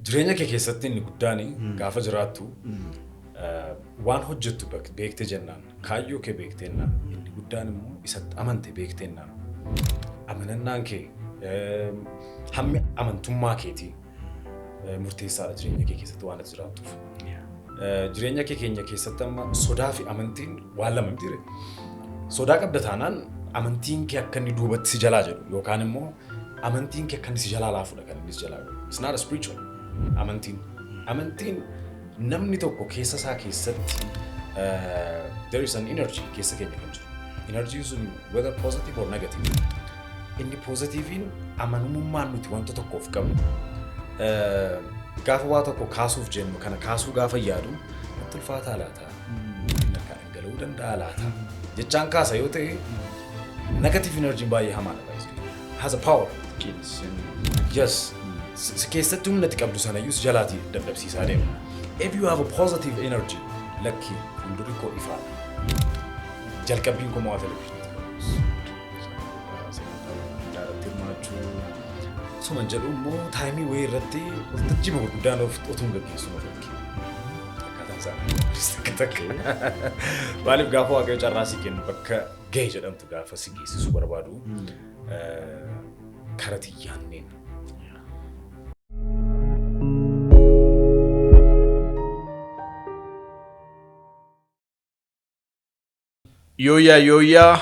Jireenya kee keessatti inni guddaan gaafa jiraattu waan hojjettu beekte jennaan, kaayyoo kee beektennaan, inni guddaan immoo isatti amante beektennaan, amanannaan kee, hammi amantummaa keetii murteessaadha jireenya kee keessatti waan ati jiraattuuf. Jireenya kee keenya keessatti amma sodaa fi amantiin waan lama miti ree. Sodaa qabda taanaan amantiin kee akka inni duubatti si jalaa jedhu yookaan immoo amantiin kee akka inni si jalaa laafudha kan inni si jalaa godhu. It's not a spiritual amantiin. Amantiin namni tokko keessa isaa keessatti there is an energy keessa keenya kan jiru. Energy sun whether positive or negative. Inni positiiviin amanamummaan nuti wanta tokkoof qabnu. Gaafa waa tokko kaasuuf jennu, kana kaasuu gaafa yaadu, natti ulfaataa laata? Inni akka dhangala'uu danda'a laata? Jechaan kaasa yoo ta'e, negative energy baay'ee hamaadha, baay'ee. Has a power. Yes. Si keessatti humna ati qabdu sanayyuu si jalaatii dadhabsiisaa deema. If you have a positive energy, lakki, fuuldurri koo ifaadha. Jalqabbiin koo Mo'aa Televizyiiniiti. Sagantaa irratti hirmaachuu. Suman jedhu immoo time wayii irratti waltajjii gurguddaan of utuu hin gaggeessu of arge. Akkaataan isaa takka takka. Maaliif, gaafa Waaqayyo carraa si kennu, bakka ga'e jedhamtu gaafa si geessisuu barbaadu, kara xiyyaanneen. Yooyyaa yooyyaa,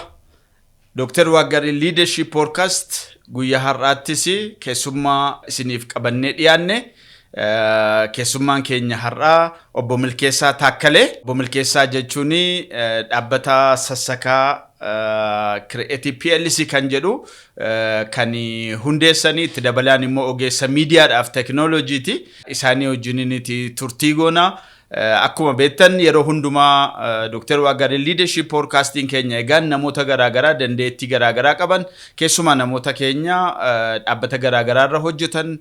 Dooktar Waaqgarii Leadership Podcast guyyaa har'aattis keessummaa isiniif qabannee dhiyaanne. Keessummaan keenya har'aa Obbo Milkeessaa Taakkalee. Obbo Milkeessaa jechuun dhaabbata Sassakaa Creative PLC kan jedhu kan hundeessanii, itti dabalaan immoo ogeessa miidiyaadhaaf teekinooloojiiti. Isaanii wajjiniin turtii goona. Akkuma beektan, yeroo hundumaa Dr. Waaqgarii Leadership Podcastiin keenya egaan namoota garaagaraa dandeettii garaagaraa qaban, keessumaa namoota keenya dhaabbata garaagaraa irra hojjetan,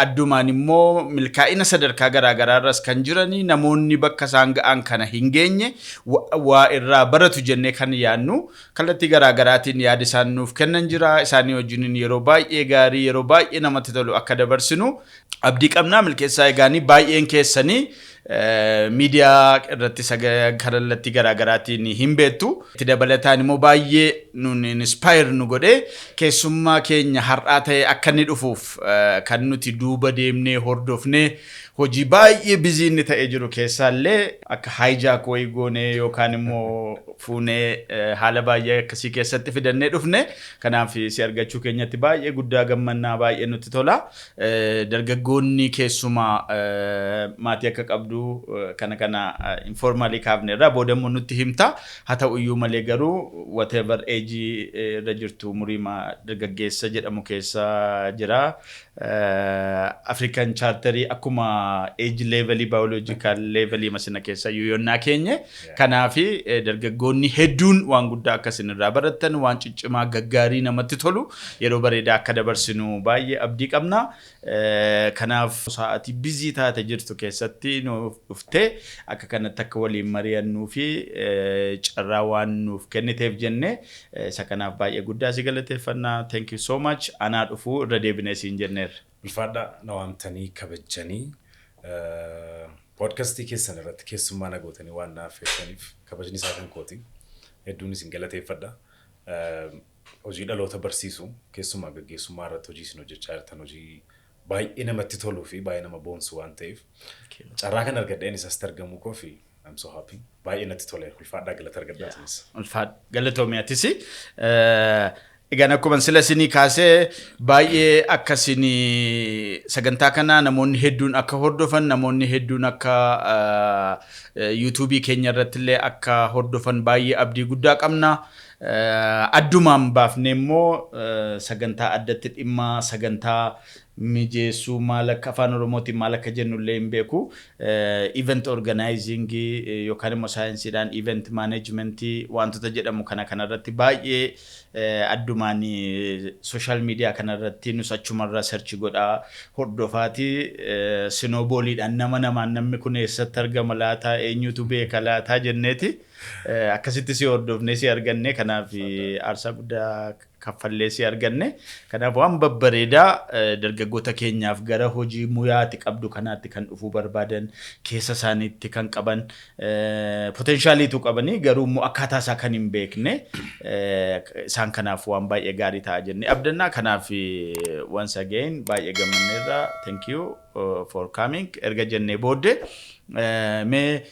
addumaan immoo milkaa'ina sadarkaa garaagaraa irras kan jiranii, namoonni bakka isaan ga'an kana hin geenye waa irraa baratu jennee kan yaadnu, kallattii garaagaraatiin yaada isaan nuuf kennan jira. Isaanii wajjiniin yeroo baay'ee gaarii, yeroo baay'ee namatti tolu akka dabarsinu abdii qabnaa. Milkeessaa egaanii baay'een keessanii miidiyaa irratti kallattii garaagaraatiin hin beektu. Itti dabalataan immoo baay'ee nun inspire nu godhee keessummaa keenya har'aa ta'e akka inni dhufuuf kan nuti duuba deemnee hordofnee, hojii baay'ee busy inni ta'ee jiru keessaallee akka hijack wayii goonee yookaan immoo fuunee haala baay'ee akkasii keessatti fidannee dhufne. Kanaaf si argachuu keenyatti baay'ee guddaa gammannaa, baay'ee nutti tola. Dargaggoonni keessumaa maatii akka qabdu kana informally kaafne irraa booda immoo nutti himta. Haa ta'u iyyuu malee garuu whatever age irra jirtu, umurii dargaggeessa jedhamu keessa jira. African Charterii akkuma age levelii, biological levelii masina keessa iyyuu yonnaa keenye. Kanaaf dargaggoonni hedduun waan guddaa akka isin irraa barattan, waan ciccimaa gaggaarii namatti tolu, yeroo bareedaa akka dabarsinu baay'ee abdii qabna. Kanaaf sa'aatii busy taate jirtu keessatti nuuf dhuftee akka kanatti akka waliin mari'annuu fi carraa waan nuuf kenniteef jenne isa kanaaf baay'ee guddaa si galateeffanna. Thank you so much. Anaa dhufuu irra deebinee siin jenneerra. Ulfaadhaa, na waamtanii kabajanii podcastii keessan irratti keessummaa na gootanii waan naaf feetaniif kabajni isaa kan kooti. Hedduun isin galateeffadha. Hojii dhaloota barsiisu, keessumaa gaggeessummaa irratti hojii isin hojjechaa jirtan hojii baay'ee namatti toluu fi baay'ee nama boonsu waan ta'eef, carraa kan argadheen isas argamuu koo fi I'm so happy. Baay'ee natti tole. Ulfaadhaa, galata argadhaa isinis. Ulfaadha. Galatoomi atis. Egaan akkuma sila isinii kaasee, baay'ee akka isinii sagantaa kana namoonni hedduun akka hordofan, namoonni hedduun akka YouTubeii keenya irratti illee akka hordofan baay'ee abdii guddaa qabna. Addumaan baafnee immoo sagantaa addatti dhimma sagantaa mijeessuu, maal akka afaan Oromootiin maal akka jennu illee hin beeku. Event organizing yookaan immoo saayinsiidhaan event management wantoota jedhamu kana kanarratti baay'ee addumaan social media kanarratti nus achumarra search godhaa hordofaati, snowballiidhaan nama namaan namni kun eessatti argama laataa, eenyutu beeka laataa jenneeti. Akkasitti si hordofnee si arganne, kanaaf aarsaa guddaa kaffallee si arganne. Kanaaf waan babbareedaa dargaggoota keenyaaf gara hojii muyaati qabdu kanaatti kan dhufuu barbaadan, keessa isaaniitti kan qaban, potentialiitu qabanii garuu immoo akkaataa isaa kan hin beekne, isaan kanaaf waan baay'ee gaarii ta'a jennee abdannaa. Kanaaf once again baay'ee gammanneerra, thank you for coming erga jennee booddee, mee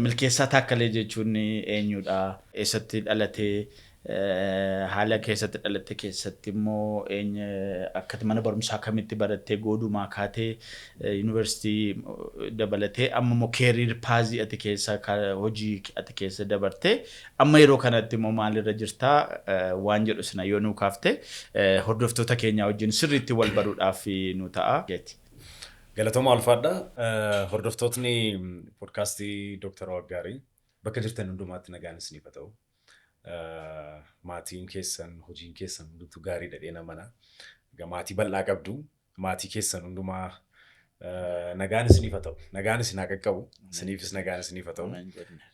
Milkeessaa Taakkalee jechuun eenyudha? Eessatti dhalatee? Haala keessatti dhalatte keessatti immoo eenyu akka mana barumsaa kamitti barattee, goodumaa kaatee yuunivarsiitii dabalatee amma immoo career pathii ati keessa, hojii ati keessa dabartee, amma yeroo kanatti immoo maalirra jirtaa waan jedhu sana yoo nuu kaafte, hordoftoota keenyaa wajjin sirriitti wal baruudhaaf nu ta'a. Galatooma, ulfaadha. Hordoftootni podcastii Dooktar Waggaarii bakka jirtan hundumaatti nagaan isiniif haa ta'u. Maatiin keessan, hojiin keessan hundumtuu gaarii dhadhee mana. Egaa maatii bal'aa qabdu. Maatii keessan hundumaa nagaan isiniif haa ta'u. Nagaan isin haa qaqqabu. Isiniifis nagaan isiniif haa ta'u.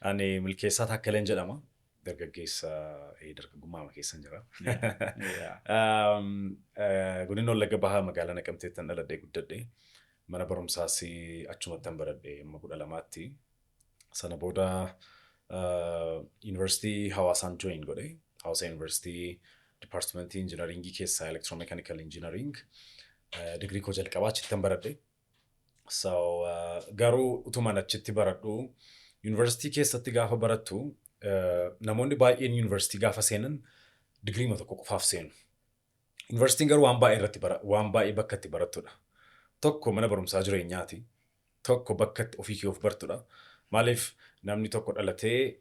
Ani Milkeessaa Taakkaleen jedhama. Dargaggeessa, dargaggummaa keessan jira. Godina Wallagga Bahaa, magaalaa Naqamteetti dhaladhee guddadhe. Mana barumsaas achumattan baradhe amma 12tti. Sana booda yuunivarsiitii Hawaasaan join godhe. Hawaasa Yuunivarsiitii Departmentii Engineeringii keessaa Electromechanical Engineering digirii koo jalqabaa achittan baradhe. So garuu utuman achitti baradhu, yuunivarsiitii keessatti gaafa barattu, namoonni baay'een yuunivarsiitii gaafa seenan digiriima tokko qofaaf seenu. Yuunivarsiitiin garuu waan baay'ee irratti bara waan baay'ee bakka itti barattudha. Tokko mana barumsaa jireenyaati. Tokko bakka itti ofii kee of bartudha. Maaliif, namni tokko dhalatee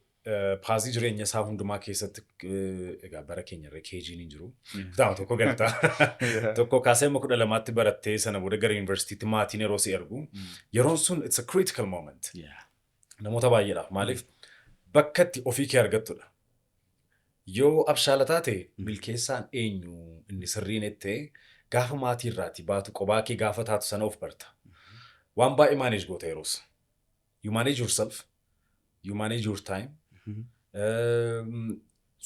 pathii jireenya isaa hundumaa keessatti, egaa bara keenya irra KG'n hin jiru. Kutaama tokko galta. Tokko kaasee amma 12tti barattee, sana booda gara yuunivarsiitiitti maatiin yeroo si ergu, yeroon sun it's a critical moment. Namoota baay'eedhaaf. Maaliif, bakka itti ofii kee argattudha. Yoo abshaala taate, milkeessaan eenyu inni sirriin ettee gaafa maatii irraati baatu, qobaa kee gaafa taatu sana of barta. Waan baay'ee manage goota yeroos. You manage yourself. You manage your time.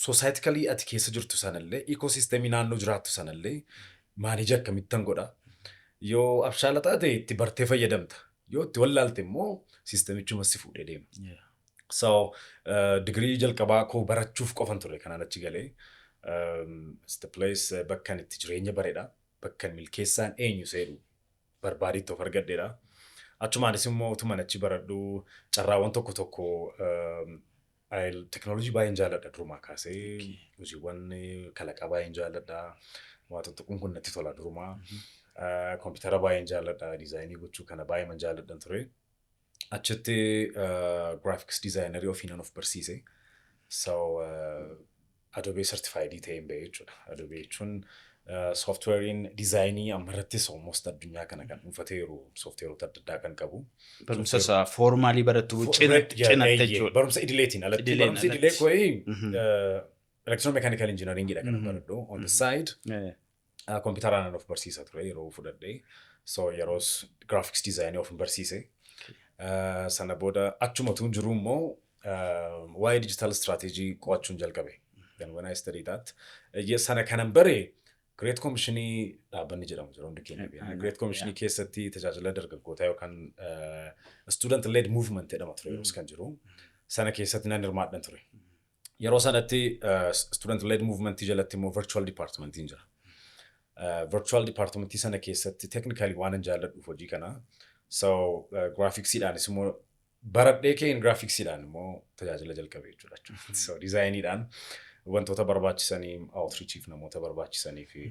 Societally ati keessa jirtu sanallee, ecosystemii naannoo jiraattu sanallee manage akkamittan godha. Yoo abshaala taate itti bartee fayyadamta. Yoo itti wallaalte immoo systemichuma si fuudhee deema. So digirii jalqabaa koo barachuuf qofan ture kanaan achi galee. It's the place, bakka ani itti jireenya bareedha. Bakka milkeessaan eenyu seedhu barbaadetti of argadheedha. Achumaanis immoo utuman achi baradhu carraawwan tokko tokko, teknoolojii baay'een jaalladha durumaa kaasee, hojiiwwan kalaqaa baay'een jaalladha. Waa tuttuquun kun natti tola durumaa. Kompiitara baay'een jaalladha. Designii gochuu kana baay'eeman jaalladhan ture. Achitti graphics designerii ofiinan of barsiise. So Adobe certified ta'een ba'e jechuudha. Adobe jechuun softwareiin designii ammarrattis almost addunyaa kana kan dhuunfateeru, softwareota adda addaa kan qabu. Barumsa isaa formalii barattu cinatti jechuudha. Barumsa idileetiin alatti. Idileen Barumsa idilee alatti. kooyi electromechanical engineering dha kan baradhu. On the side kompiitaraan of barsiisa ture yeroo fudhadhe. So yeroos graphics design of barsiise. Sana booda achuma tuun jiru immoo waa'ee digital strategy qo'achuun jalqabe. Then when I studied that, sana kanan bare Great Commissionii dhaabbanni jedhamu jira, hundi keenya beekna. Great Commissionii keessatti tajaajila dargaggootaa yookaan student led movement jedhama ture yeroos kan jiru. Sana keessatti nan hirmaadhan ture. Yeroo sanatti student led movement jalatti immoo virtual departmentiin jira. Virtual departmentii sana keessatti technically waan hin jaalladhuuf hojii kana. So graphicsiidhaanis immoo baradhee keen graphicsiidhaan immoo tajaajila jalqabe jechuudha. So designiidhaan wantoota barbaachisanii, outreachiif namoota barbaachisanii fi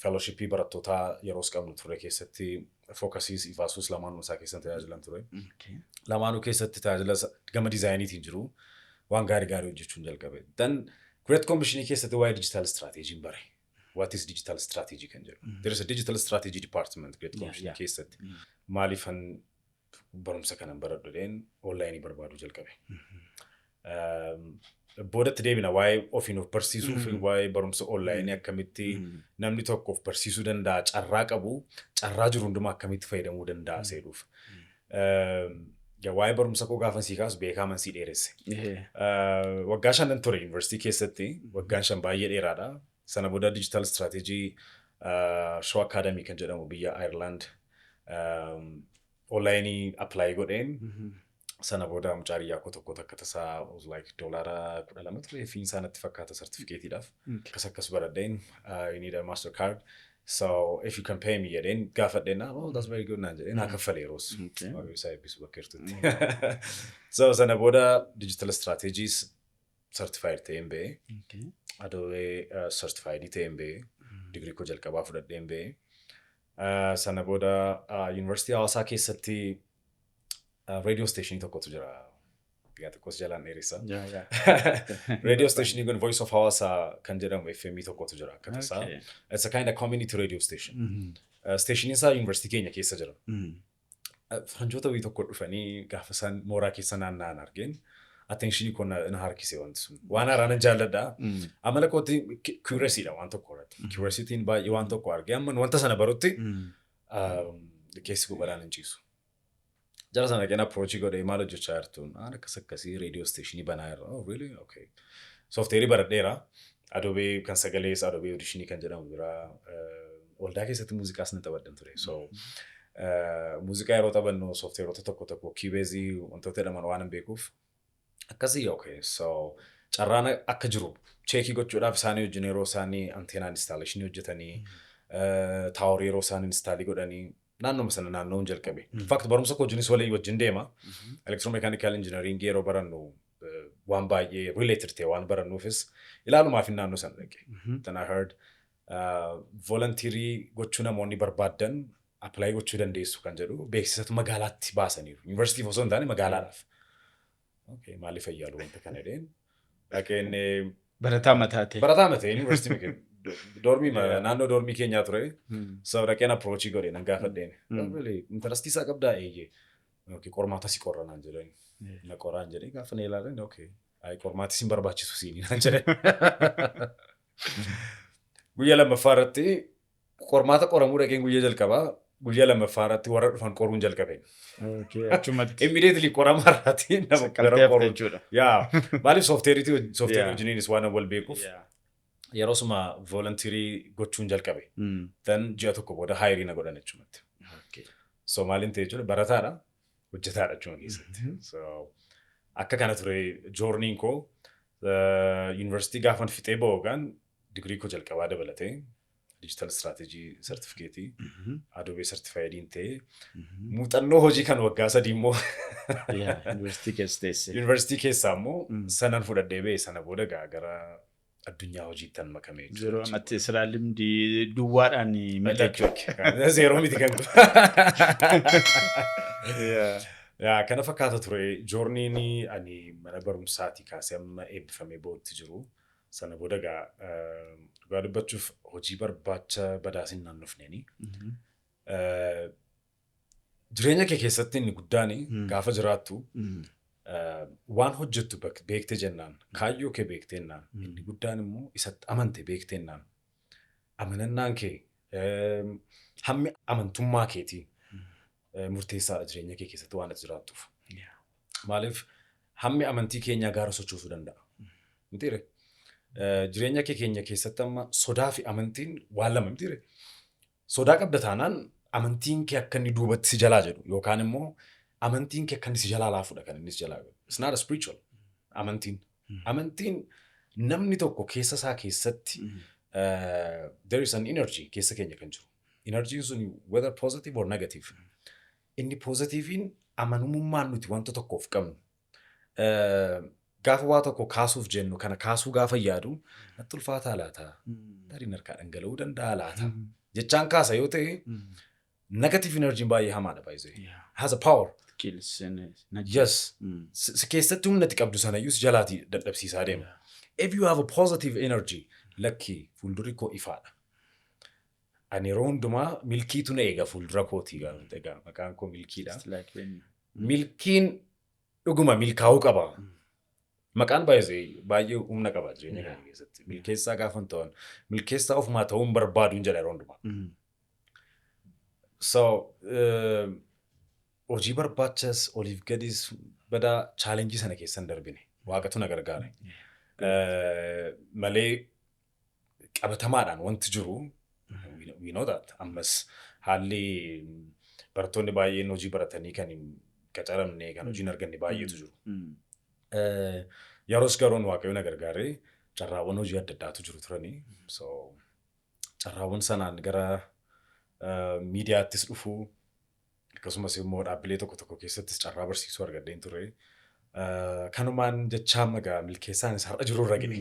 fellowshipii barattootaa yeroos qabnu ture keessatti focusiis ifaasus lamaanuu isaa keessatti tajaajilan ture. Lamaanuu keessatti tajaajila gama designiitiin jiru waan gaarii gaarii hojjechuun jalqabe. Then Great Commissionii keessatti waa'ee digital strategy bare. What is digital strategy kan jedhu. There is a digital strategy department Great Commissionii keessatti. Maaliifan barumsa kanan baradhu jedheen onlineii barbaaduu jalqabe. Boodatti deebina waa'ee ofiin of barsiisuu fi waa'ee barumsa onlineii, akkamitti namni tokko of barsiisuu danda'a, carraa qabu, carraa jiru hundumaa akkamitti fayyadamuu danda'a seeduuf. Waa'ee barumsa koo gaafa sii kaasu beekaa man sii dheeresse. Waggaa 5 ture yuunivarsiitii keessatti. Waggaan 5 baay'ee dheeraadha. Sana booda digital strategy Shaw Academy kan jedhamu biyya Ireland online apply godheen. Sana booda mucaa hiriyaa koo tokko takka tasaa was like $12 ture fiin isaa natti fakkaata sartifikeetiidhaaf. Akkas akkas baradheen, "You need a master card. So if you can pay me," jedheen gaafadheen. "Oh, that's very good," naan jedheen, naa kaffale yeroos. Waaqayyo isaa eebbisu bakka jirtutti. So sana booda digital strategies certified ta'een ba'e. Adobe certified ta'een ba'e. Digirii koo jalqabaa fudhadheen ba'e. Sana booda Yuunivarsiitii Hawaasaa keessatti radio station tokkotu jira. Guyyaa tokkos jalaan dheeressa. Radio station kun Voice of Hawassa kan jedhamu FM tokkotu jira akka tasaa. It's a kind of community radio station. Stationiin isaa yuunivarsiitii keenya keessa jira. Faranjoota wayii tokko dhufanii gaafa isaan mooraa keessa naanna'an argeen attentionii koo na harkise wanti sun. Waan haaraa nan jaalladha. Amala kootti curiousiidha waan tokko irratti. Curiosityin baay'ee waan tokko argee amma wanta sana barutti keessi koo badaan hin ciisu. Jara sana dhaqeen approachii godhee, "Maal hojjechaa jirtu?" "Aan akkas akkasii radio stationii banaa irra." "Oh, really? Okay." Softwareii baradheera. Adobe kan sagalees, Adobe Auditionii kan jedhamu jira. Waldaa keessatti muuziqaas ni taphadhan ture. So muuziqaa yeroo taphannu softwareota tokko tokko, Cubaseii wantoota jedhaman waan hin beekuuf akkasii, okay. So carraan akka jiru checkii gochuudhaaf isaanii wajjin yeroo isaanii anteenaa installationii hojjetanii, towerii yeroo isaan installii godhanii naannoma sana naanna'uun jalqabe. In fact, barumsa koo wajjinis walii wajjin deema. Electromechanical engineering yeroo barannu waan baay'ee related ta'e waan barannuufis ilaalumaaf naannoo sana dhaqe. Then I heard volunteerii gochuu namoonni barbaaddan apply gochuu dandeessu kan jedhu beeksisatu magaalaatti baasaniiru. Yuunivarsiitiif osoo hin taane magaalaadhaaf. Okay, maaliif ayyaalu wanta kana jedheen. Dhaqeen. Barataa mataate. Barataa matee yuunivarsiitii dormii, naannoo dormii keenyaa ture. So dhaqeen approachii godhe, nan gaafadheen. "Really, interestii isaa qabdaa?" "Eeyyee." "Okay, qormaata si qorra," naan jedhan. Na qoraan jedhee gaafa na ilaalan, "Okay. Ay, qormaati sin barbaachisu siinii," naan jedhan. Guyyaa lammaffaa irratti qormaata qoramuu dhaqeen guyyaa jalqabaa, guyyaa lammaffaa irratti warra dhufan qoruun jalqabe. Achumatti. Immediately qorama irratti nama gara Qaltee qoruun. jechuudha. Yaa, maaliif softwareiitii softwareii wajjiniinis waan wal beekuuf yeroo suma volunteerii gochuun jalqabe. Then ji'a tokko booda hireii na godhan achumatti. So maaliin ta'e jechuudha, barataadha, hojjetaadha achuma keessatti. So akka kana ture journeyin koo. Yuunivarsiitii gaafan fixee ba'uudhaan digirii koo jalqabaa dabalatee digital strategy certificate, Adobe certifiediin ta'ee, muuxannoo hojii kan waggaa 3 immoo Yuunivarsiitii keessa teesse. Yuunivarsiitii keessaa immoo sanan fudhadhee ba'e. Sana booda gara addunyaa hojiittan makame jechuudha. Yeroo ammatti siraa limdii duwwaadhaan miti jechuudha. Zeeroo miti kan. Yaa, kana fakkaata ture journeyin ani mana barumsaatii kaasee amma eebbifamee ba'utti jiru. Sana booda gaa dhugaa dubbachuuf hojii barbaacha badaasin naannofneeni. Jireenya kee keessatti inni guddaan gaafa jiraattu waan hojjettu beekte jennaan, kaayyoo kee beektennaan, inni guddaan immoo isatti amante beektennaan, amanannaan kee, hammi amantummaa keetii murteessaadha jireenya kee keessatti waan ati jiraattuuf. Maaliif, hammi amantii keenyaa gaara sochoosuu danda'a. Mitiire? Jireenya kee keenya keessatti amma sodaa fi amantiin waan lama mitiire? Sodaa qabda taanaan amantiin kee akka inni duubatti si jalaa jedhu yookaan immoo amantiin kee akka inni si jalaa laafudha kan inni si jalaa godhu. It's not a spiritual amantiin. Amantiin namni tokko keessa isaa keessatti there is an energy keessa keenya kan jiru. Energyin sun whether positive or negative. Inni positivein amanamummaan nuti wanta tokkoof qabnu. Gaafa waa tokko kaasuuf jennu, kana kaasuu gaafa yaadu, natti ulfaataa laata? Tarii harkaa dhangala'uu danda'a laata? Jechaan kaasa yoo ta'e, negative energyin baay'ee hamaadha baay'ee. Has a power. Yes. Si keessatti humna itti qabdu sanayyuu si jalaatii dadhabsiisaa deema. If you have a positive energy, lakki, fuuldurri koo ifaadha. Ani yeroo hundumaa milkiitu na eega fuuldura kootii egaa maqaan koo Milkiidha. Milkiin dhuguma milkaa'uu qaba. Maqaan baay'ee baay'ee humna qaba jireenya kana keessatti. Milkeessaa gaafa hin ta'an, milkeessaa ofumaa ta'uu hin barbaadu hin jedha yeroo hundumaa. So Hojii barbaachas oliif gadis badaa challenge sana keessa hin darbine. Waaqatu na gargaare. Malee qabatamaadhaan wanti jiru, we know that, ammas haalli barattoonni baay'een hojii baratanii kan hin qacaramne, kan hojii hin arganne baay'eetu jiru. Yeroos garuu Waaqayyo na gargaaree carraawwan hojii adda addaatu jiru turanii. So carraawwan sanaan gara miidiyaattis dhufuu, akkasumas immoo dhaabbilee tokko tokko keessattis carraa barsiisuu argadheen ture. Kanumaan jechaa magaa milkeessaanis har'a jiru irra ga'e.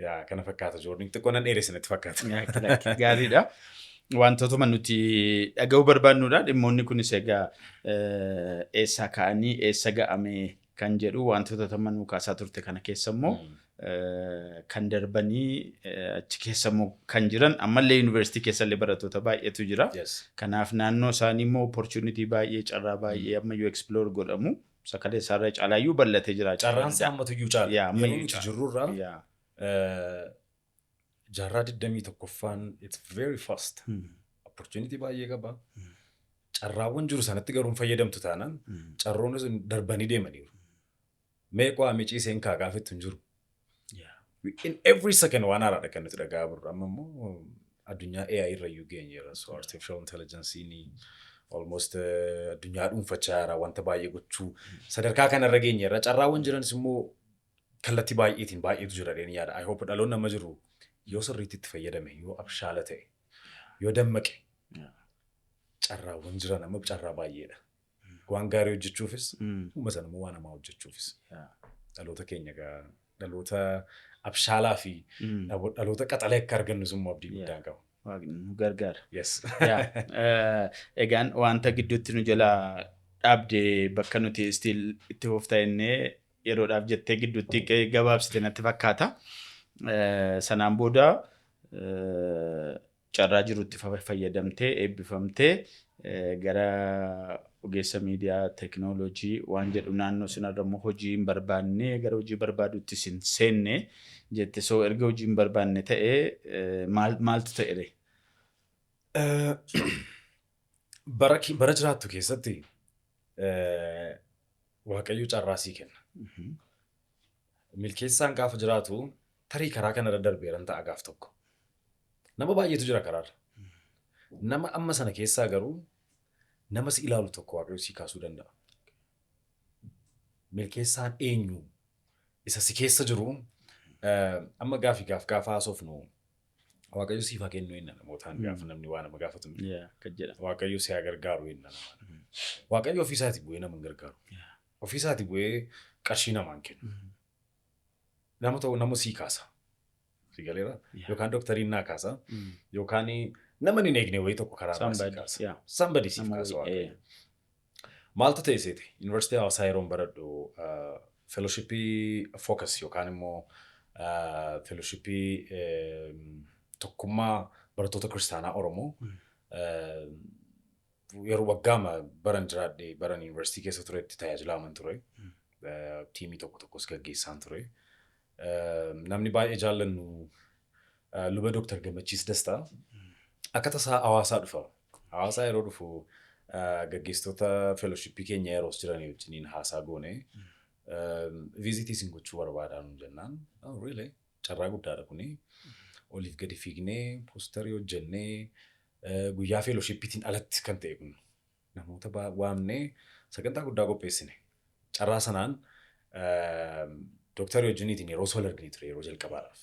Yaa, kana fakkaata journey. Xiqqoo nan dheeresse natti fakkaata. Gaariidha. Wantootuma nuti dhaga'uu barbaannudha. Dhimmoonni kunis egaa eessaa ka'anii eessa ga'ame kan jedhu, wantoota tamma nuu kaasaa turte kana keessa immoo kan darbanii achi keessa immoo kan jiran, ammallee yuunivarsiitii keessallee barattoota baay'eetu jira. Kanaaf naannoo isaanii immoo opportunity baay'ee, carraa baay'ee ammayyuu explore godhamu. Sakalee isaarra caalaayyuu bal'atee jira. Carraan isaa ammatuyyuu caala. Yaa, Yeroo ammayyuu nuti caala. jirrurraa jaarraa 21ffaan, it's very fast. Opportunity baay'ee qaba. Carraawwan jiru sanatti garuu hin fayyadamtu taanaan carroonni sun darbanii deemaniiru. Mee qo'amee ciiseen kaa gaafettu hin jiru. In every second waan haaraadha kan nuti dhaga'aa jirru. Amma immoo addunyaa AI irra iyyuu geenyeera. So artificial intelligence almost addunyaa dhuunfachaa jira, wanta baay'ee gochuu sadarkaa kanarra geenyeerra. Carraawwan jiranis immoo kallattii baay'eetiin baay'eetu jira jedheen yaada. I hope dhaloonni amma jiru yoo sirriitti itti fayyadame, yoo abshaala ta'e, yoo dammaqe, carraawwan jiran amma carraa baay'eedha. Waan gaarii hojjechuufis, uuma sana immoo waan hamaa hojjechuufis. Dhaloota keenya egaa dhaloota abshaalaa fi dhaloota qaxalee akka argannu immoo abdii guddaan qaba. Waaqni nu gargaara. Yes. Yaa, egaan wanta gidduutti nu jalaa dhaabde, bakka nuti still itti fufta jennee yeroodhaaf jettee gidduutti gabaabsite natti fakkaata. Sanaan booda carraa jirutti fayyadamtee eebbifamtee gara ogeessa miidiyaa teekinooloojii waan jedhu, naannoo sanarra immoo hojii hin barbaanne, gara hojii barbaadutti sin seenne jette. So erga hojii hin barbaanne ta'ee maaltu ta'e ree? Bara jiraattu keessatti Waaqayyo carraa sii kenna. Milkeessaan gaafa jiraatu tarii karaa kanarra darbeeran ta'a gaaf tokko. Nama baay'eetu jira karaarra. Nama amma sana keessaa garuu nama si ilaalu tokko Waaqayyo sii kaasuu danda'a. Milkeessaan eenyu isa si keessa jiru amma gaafii gaaf gaafa haasofnu Waaqayyo siif haa kennu jenna namootaan gaafa namni waa nama gaafatu. Yaa, kan jedhama. Waaqayyo si haa gargaaru jenna namaan. Waaqayyo ofiisaatii bu'ee nama hin gargaaru. Ofiisaatii bu'ee qarshii namaan kennu. Nama ta'u nama sii kaasa. Si galeera? Yookaan doktariin naa kaasa. Yookaan nama hin eegne wayii tokko karaa irraa sii Somebody, kaasa. yeah. Somebody siif Nama kaasa wayii, Waaqayyo. Maaltu ta'e seete? Yuunivarsiitii Hawaasaa yeroon baradhu fellowshipii Focus yookaan immoo fellowshipii tokkummaa barattoota kiristaanaa Oromoo yeroo waggaama baran jiraadhe, baran yuunivarsiitii keessa turetti tajaajilaaman ture. Tiimii tokko tokkos gaggeessaan ture. Namni baay'ee jaallannu luba Dooktar Gammachiis Dastaa akka tasaa Hawaasaa dhufa. Hawaasaa yeroo dhufu gaggeessitoota fellowshipii keenya yeroos jiranii wajjiniin haasaa goone, visit isin gochuu barbaadaa nuun jennaan. "Oh, really? Carraa guddaadha kuni." Oliif gadi fiignee poosterii hojjennee, guyyaa fellowshipiitiin alatti kan ta'e kun, namoota waamnee sagantaa guddaa qopheessine. Carraa sanaan dooktarii wajjiniitiin yeroo wal argine ture yeroo jalqabaadhaaf.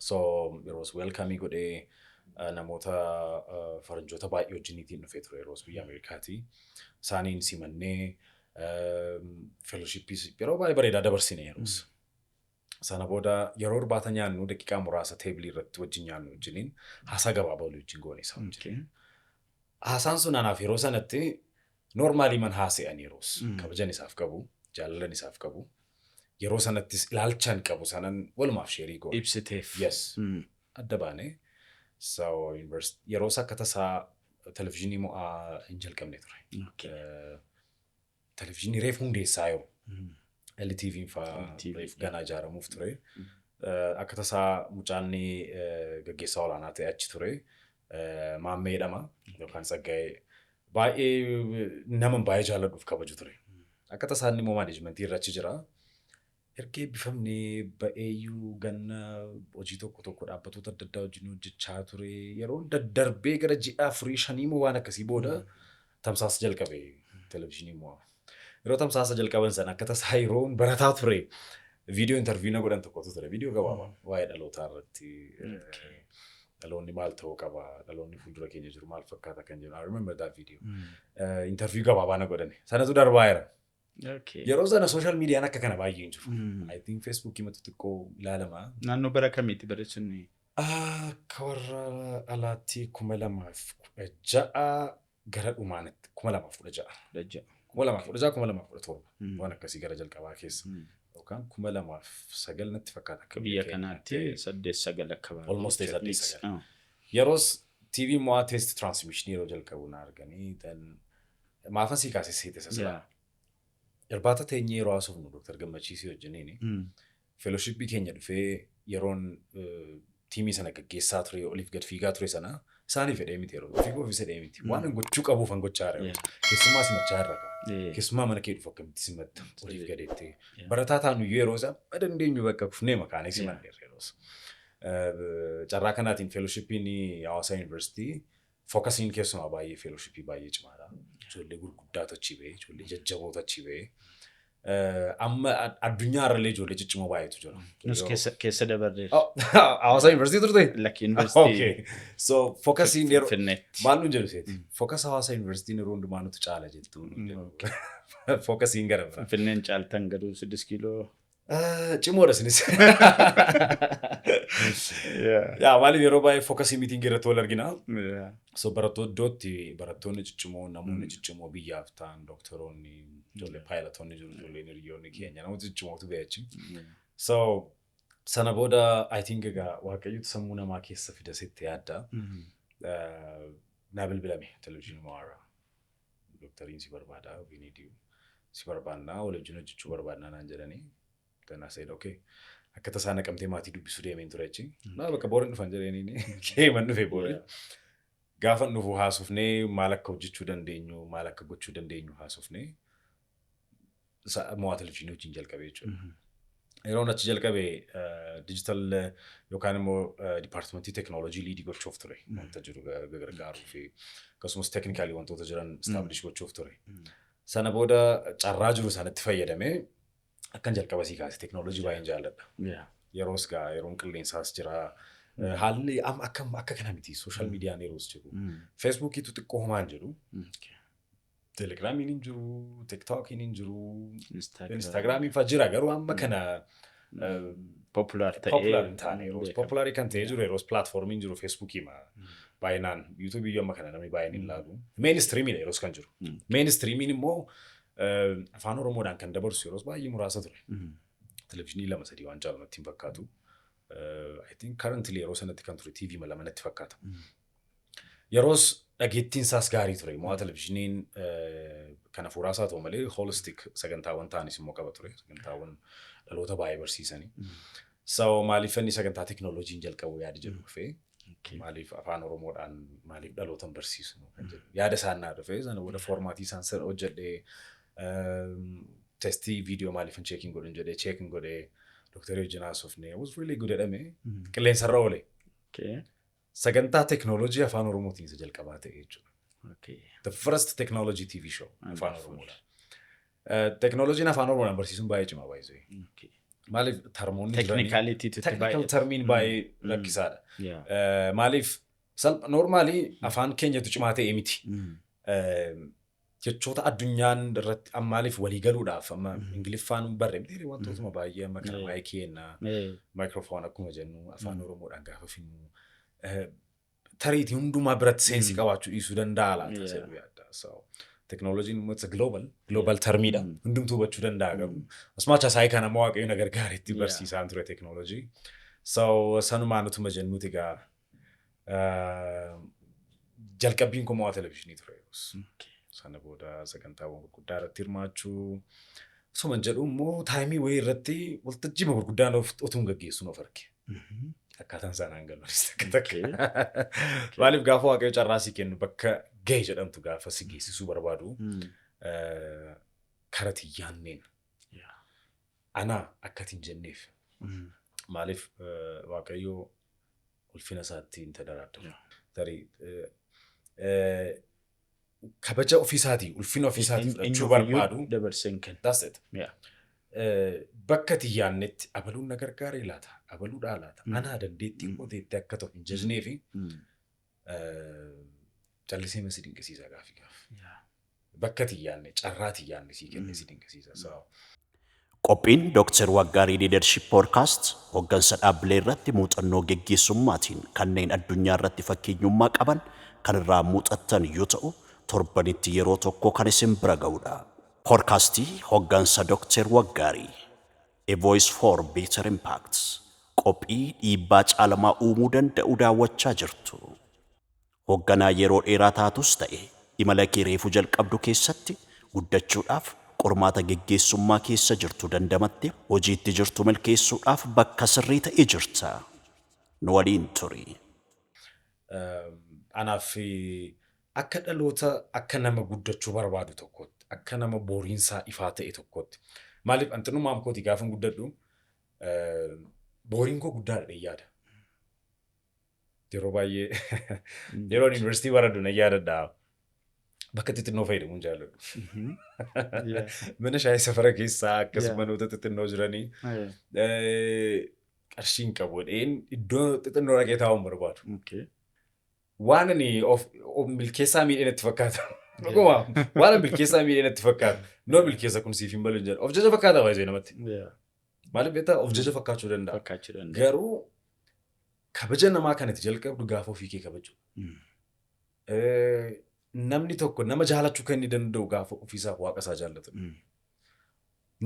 So yeroos welcome godhee namoota faranjoota baay'ee wajjiniitiin dhufee ture yeroos biyya Ameerikaati. Isaaniin simannee fellowshipii yeroo baay'ee bareedaa dabarsine yeroos. Sana booda yeroo irbaata nyaannu daqiiqaa muraasa teebilii irratti wajjin nyaannu wajjiniin haasaa gabaabaa walii wajjin goone isaa wajjin. Haasaan sun anaaf yeroo sanatti normally man haasa'an yeroos kabajan isaaf qabu, jaalalan isaaf qabu. Yeroo sanattis ilaalchan qabu sanan walumaaf share goone. Ibsiteef. Yes. Adda baane. So yeroos akka tasaa televizyiinii mo'aa hin jalqabne ture. Televizyiinii reef hundeessaa yeroo. LTV'n fa'aa LTV, reef ganaa ijaaramuuf ture. Akka tasaa mucaanni gaggeessaa olaanaa ta'e achi ture. Maammee jedhama yookaan Tsaggaa'ee. Baay'ee nama baay'ee jaalladhuuf kabaju ture. Akka tasaan immoo managementii irra achi jira. Erga eebbifamnee ba'eeyyuu ganna hojii tokko tokko dhaabbatoota adda addaa wajjin hojjechaa ture. Yeroo daddarbee gara ji'a 4, 5 moo waan akkasii booda tamsaasa jalqabe televizyiinii immoo. Yeroo tamsaasa jalqaban sana akka tasaa yeroo barataa ture viidiyoo interview na godhan tokkotu ture. Viidiyoo gabaabaa waa'ee dhalootaa irratti, dhaloonni maal ta'uu qaba, dhaloonni fuuldura keenya jiru maal fakkaata kan jedhu. I remember that video. Interview gabaabaa na godhani. Sanatu darbaa jira. Yeroo sana social mediaan akka kana baay'ee hin jiru. I think Facebookii matu xiqqoo ilaalama. Naannoo bara kamiiti bara sunni? Akka warra alaatti 2016 gara dhumaanitti, 2016. 16. 2016, 2017 waan akkasii gara jalqabaa keessa. Yookaan 2009 natti fakkaata. Akka biyya kanaatti saddeet sagal akka baay'ee. Almost saddeet sagal. Yeroos TV mo'aa test transmission yeroo jalqabu na arganii, then maafan sii kaasee seete sasila. Irbaata teenyee yeroo haasofnu Dr. Gammachiisii wajjiniini fellowshipii keenya dhufee yeroon teamii sana gaggeessaa ture, oliif gad fiigaa ture sana isaanii fedhee miti, yeroo ofii ofii fedhee miti. Waan an gochuu qabuuf an gochaa jira. Keessumaa simachaa irra qaba. Keessumaa mana kee dhufu akkamitti simatta oliif gadeettee. Barataa taanu yeroo isaa dandeenyu bakka kufnee makaanee simanneerra yeroos. Carraa kanaatiin fellowshipiin Hawaasa Yuunivarsiitii focusiin keessumaa baay'ee fellowshipii baay'ee cimaadha. Ijoollee gurguddaatu achi ba'ee, ijoollee jajjabootu achi ba'ee. Amma addunyaa irrallee ijoollee ciccimoo baay'eetu jira. Nus keessa dabarreerra. Hawaasa Yuunivarsiitii turte? Lakki, yuunivarsiitii. Okay. So focusiin yeroo Finfinneetti. Maal nuun jedhu seeti? Focus Hawaasa Yuunivarsiitiin yeroo hundumaa nutu caala jettu. Focusiin gara biraa. Finfinneen caaltan garuu 6 kiiloo. Cimoodha isinis. Yaa, maaliif yeroo baay'ee focusii meetingii irratti wal argina. So barattoota iddootti barattoonni ciccimoo, namoonni ciccimoo biyyaaf ta'an, doktoroonni, ijoollee pilotoonni jiru, ijoolleen hiriyoonni keenya namoota ciccimootu ba'e achi. So sana booda I think egaa Waaqayyotu sammuu namaa keessa fida sitti yaadda. Naa bilbilame televizyiinii Mo'aaraa. "Doktariin si barbaada, we need you. Si barbaannaa, wal wajjin hojjechuu barbaannaa" naan jedhanii. Then I said okay. Akka tasaa Naqamtee maatii dubbisuu deemeen ture achi. Naa bakka booriin dhufan jedhanii keeman dhufe booriin. Gaafa dhufu haasofnee, maal akka hojjechuu dandeenyu, maal akka gochuu dandeenyu haasofnee Mo'aa televizyiinii wajjin jalqabe jechuudha. Yeroon achi jalqabe digital yookaan immoo departmentii teeknooloojii leadii gochuuf ture. Wanta jiru gargaaruu fi akkasumas technicalii wantoota jiran establish gochuuf ture. Sana booda carraa jiru sanatti fayyadamee akkan jalqaba sii kaase teeknooloojii baay'een jaalladha. Yeroos gaa yeroon qilleensaas jira. Haalli amma akka kana miti, social mediaan yeroos jiru. Facebookiitu xiqqoo homaan jedhu. Telegramiin hin jiru, TikTokiin hin jiru, Instagramiin fa'aa jira garuu amma kana Popular ta'ee. Popular hin taane yeroos. Popularii kan ta'ee jiru yeroos platformiin jiru Facebookii ma baay'inaan, YouTubeii amma kana namni baay'een hin laalu. Mainstreamiidha yeroos kan jiru. Mainstreamiin immoo afaan Oromoodhaan kan dabarsu yeroos baay'ee muraasa ture. Televizyiinii lama sadii waan caalu natti hin fakkaatu. I think currently yeroo sanatti kan ture TV 2 natti fakkaata. Yeroos dhageettiin isaas gaarii ture. Mo'aa televizyiiniin kana fuuraasaa ta'u malee holistic sagantaawwan ta'anis immoo qaba ture. Sagantaawwan dhaloota baay'ee barsiisanii. So maaliif inni sagantaa teeknooloojiin jalqabu yaada jedhu dhufee, maaliif afaan Oromoodhaan maaliif dhaloota hin barsiisnu kan jedhu yaada isaan naa dhufee, sana booda formatii isaan sana hojjedhee, testii viidiyoo maaliif hin checking godhin jedhee checking godhee, dooktarii wajjin haasofnee, was really good jedhame, qilleensarra oole. Sagantaa teeknooloojii afaan Oromootiin isa jalqabaa ta'e jechuudha. The first technology TV show afaan Oromoodhaan. Teeknooloojiin afaan Oromoodhaan barsiisuun baay'ee cimaa baay'ee. Maaliif termoonni Technicalitytu itti technical baay'ata. termiin baay'ee rakkisaadha. Maaliif normally afaan keenyatu cimaa ta'e miti. Jechoota addunyaan irratti amma maaliif walii galuudhaaf amma Ingiliffaan barree miti, wantootuma baay'ee amma kana micii ennaa, microphone akkuma jennu afaan Oromoodhaan gaafa finnu tariitii hundumaa biratti senseii qabaachuu dhiisuu danda'a laata jedhu yaadda. So teknooloojiin immoo it's a global termiidha. Hundumtuu hubachuu danda'a garuu. As much as I can amma Waaqayyo na gargaaretti barsiisaan ture teknooloojii. So sanumaan utuma jennuuti egaa jalqabbiin kun Mo'aa televizyiinii ture yeroos. Sana booda sagantaawwan gurguddaa irratti hirmaachuu. Osuma jedhu immoo timeii wayii irratti waltajjii gurguddaan utuu hin gaggeessuun of arge. Akkaataan isaan galuunis takka takka. Maaliif gaafa Waaqayyo carraa sii kennu bakka Ga'e jedhamtu gaafa si geessisuu barbaadu, karaa xiyyaanneen anaa akkati hin jenneef. Maaliif, Waaqayyoo ulfina isaatti hin tadaraadaru. Tarii kabaja ofiisaatii, ulfina ofiisaatii fudhachuu barbaadu. Dabarsee hin kennu. That's it. Bakka xiyyaannetti abaluun na gargaaree laata? Abaluudhaa laata? Anaa dandeettii qoteetti akka ta'u hin jajnee fi callisee si dinqisiisa gaafii gaaf. Bakka xiyyaanne, carraa xiyyaanne sii kenne si dinqisiisa. So, Qophiin Dr. Waggaarii Leadership Podcast hooggansa dhaabbilee irratti muuxannoo geggeessummaatiin kanneen addunyaa irratti fakkeenyummaa qaban kan irraa muuxattan yoo ta'u, torbanitti yeroo tokko kan isin bira ga'udha. Podcastii hooggansa Dr. Waggaarii, A Voice for Better Impact, qophii dhiibbaa caalamaa uumuu danda'u daawwachaa jirtu. Hoogganaa yeroo dheeraa taatus ta'e, imala kee reefuu jalqabdu keessatti guddachuudhaaf, qormaata geggeessummaa keessa jirtu dandamatte hojiitti jirtu milkeessuudhaaf bakka sirrii ta'e jirta. Nu waliin turi. Anaaf akka dhaloota, akka nama guddachuu barbaadu tokkotti, akka nama boriinsaa ifaa ta'e tokkotti. Maaliif, antinummaan kooti gaafa guddadhu boriin koo guddaadha yaada. Yeroo baay'ee yeroo yuunivarsiitii baradhu na yaadadha. Bakka xixinnoo fayyadamuun jaalladhu. Mana shaayii safara keessaa akkasuma manoota xixinnoo jiranii qarshiin qabu jedheen iddoo xixinnoo dhaqee taa'uun barbaadu. Waan ani of milkeessaa miidhee natti fakkaata. Dhuguma, waan ani milkeessaa miidhee natti fakkaata. Noo milkeessa kun siif hin malu hin jedhu. Of jaja fakkaata baay'ee namatti. Maaliif beektaa, of jaja fakkaachuu danda'a. Fakkaachuu danda'a. Garuu kabaja namaa kan itti jalqabdu gaafa ofii kee kabaju. Namni tokko nama jaalachuu kan inni danda'u gaafa ofiisaaf waaqa isaa jaallatu.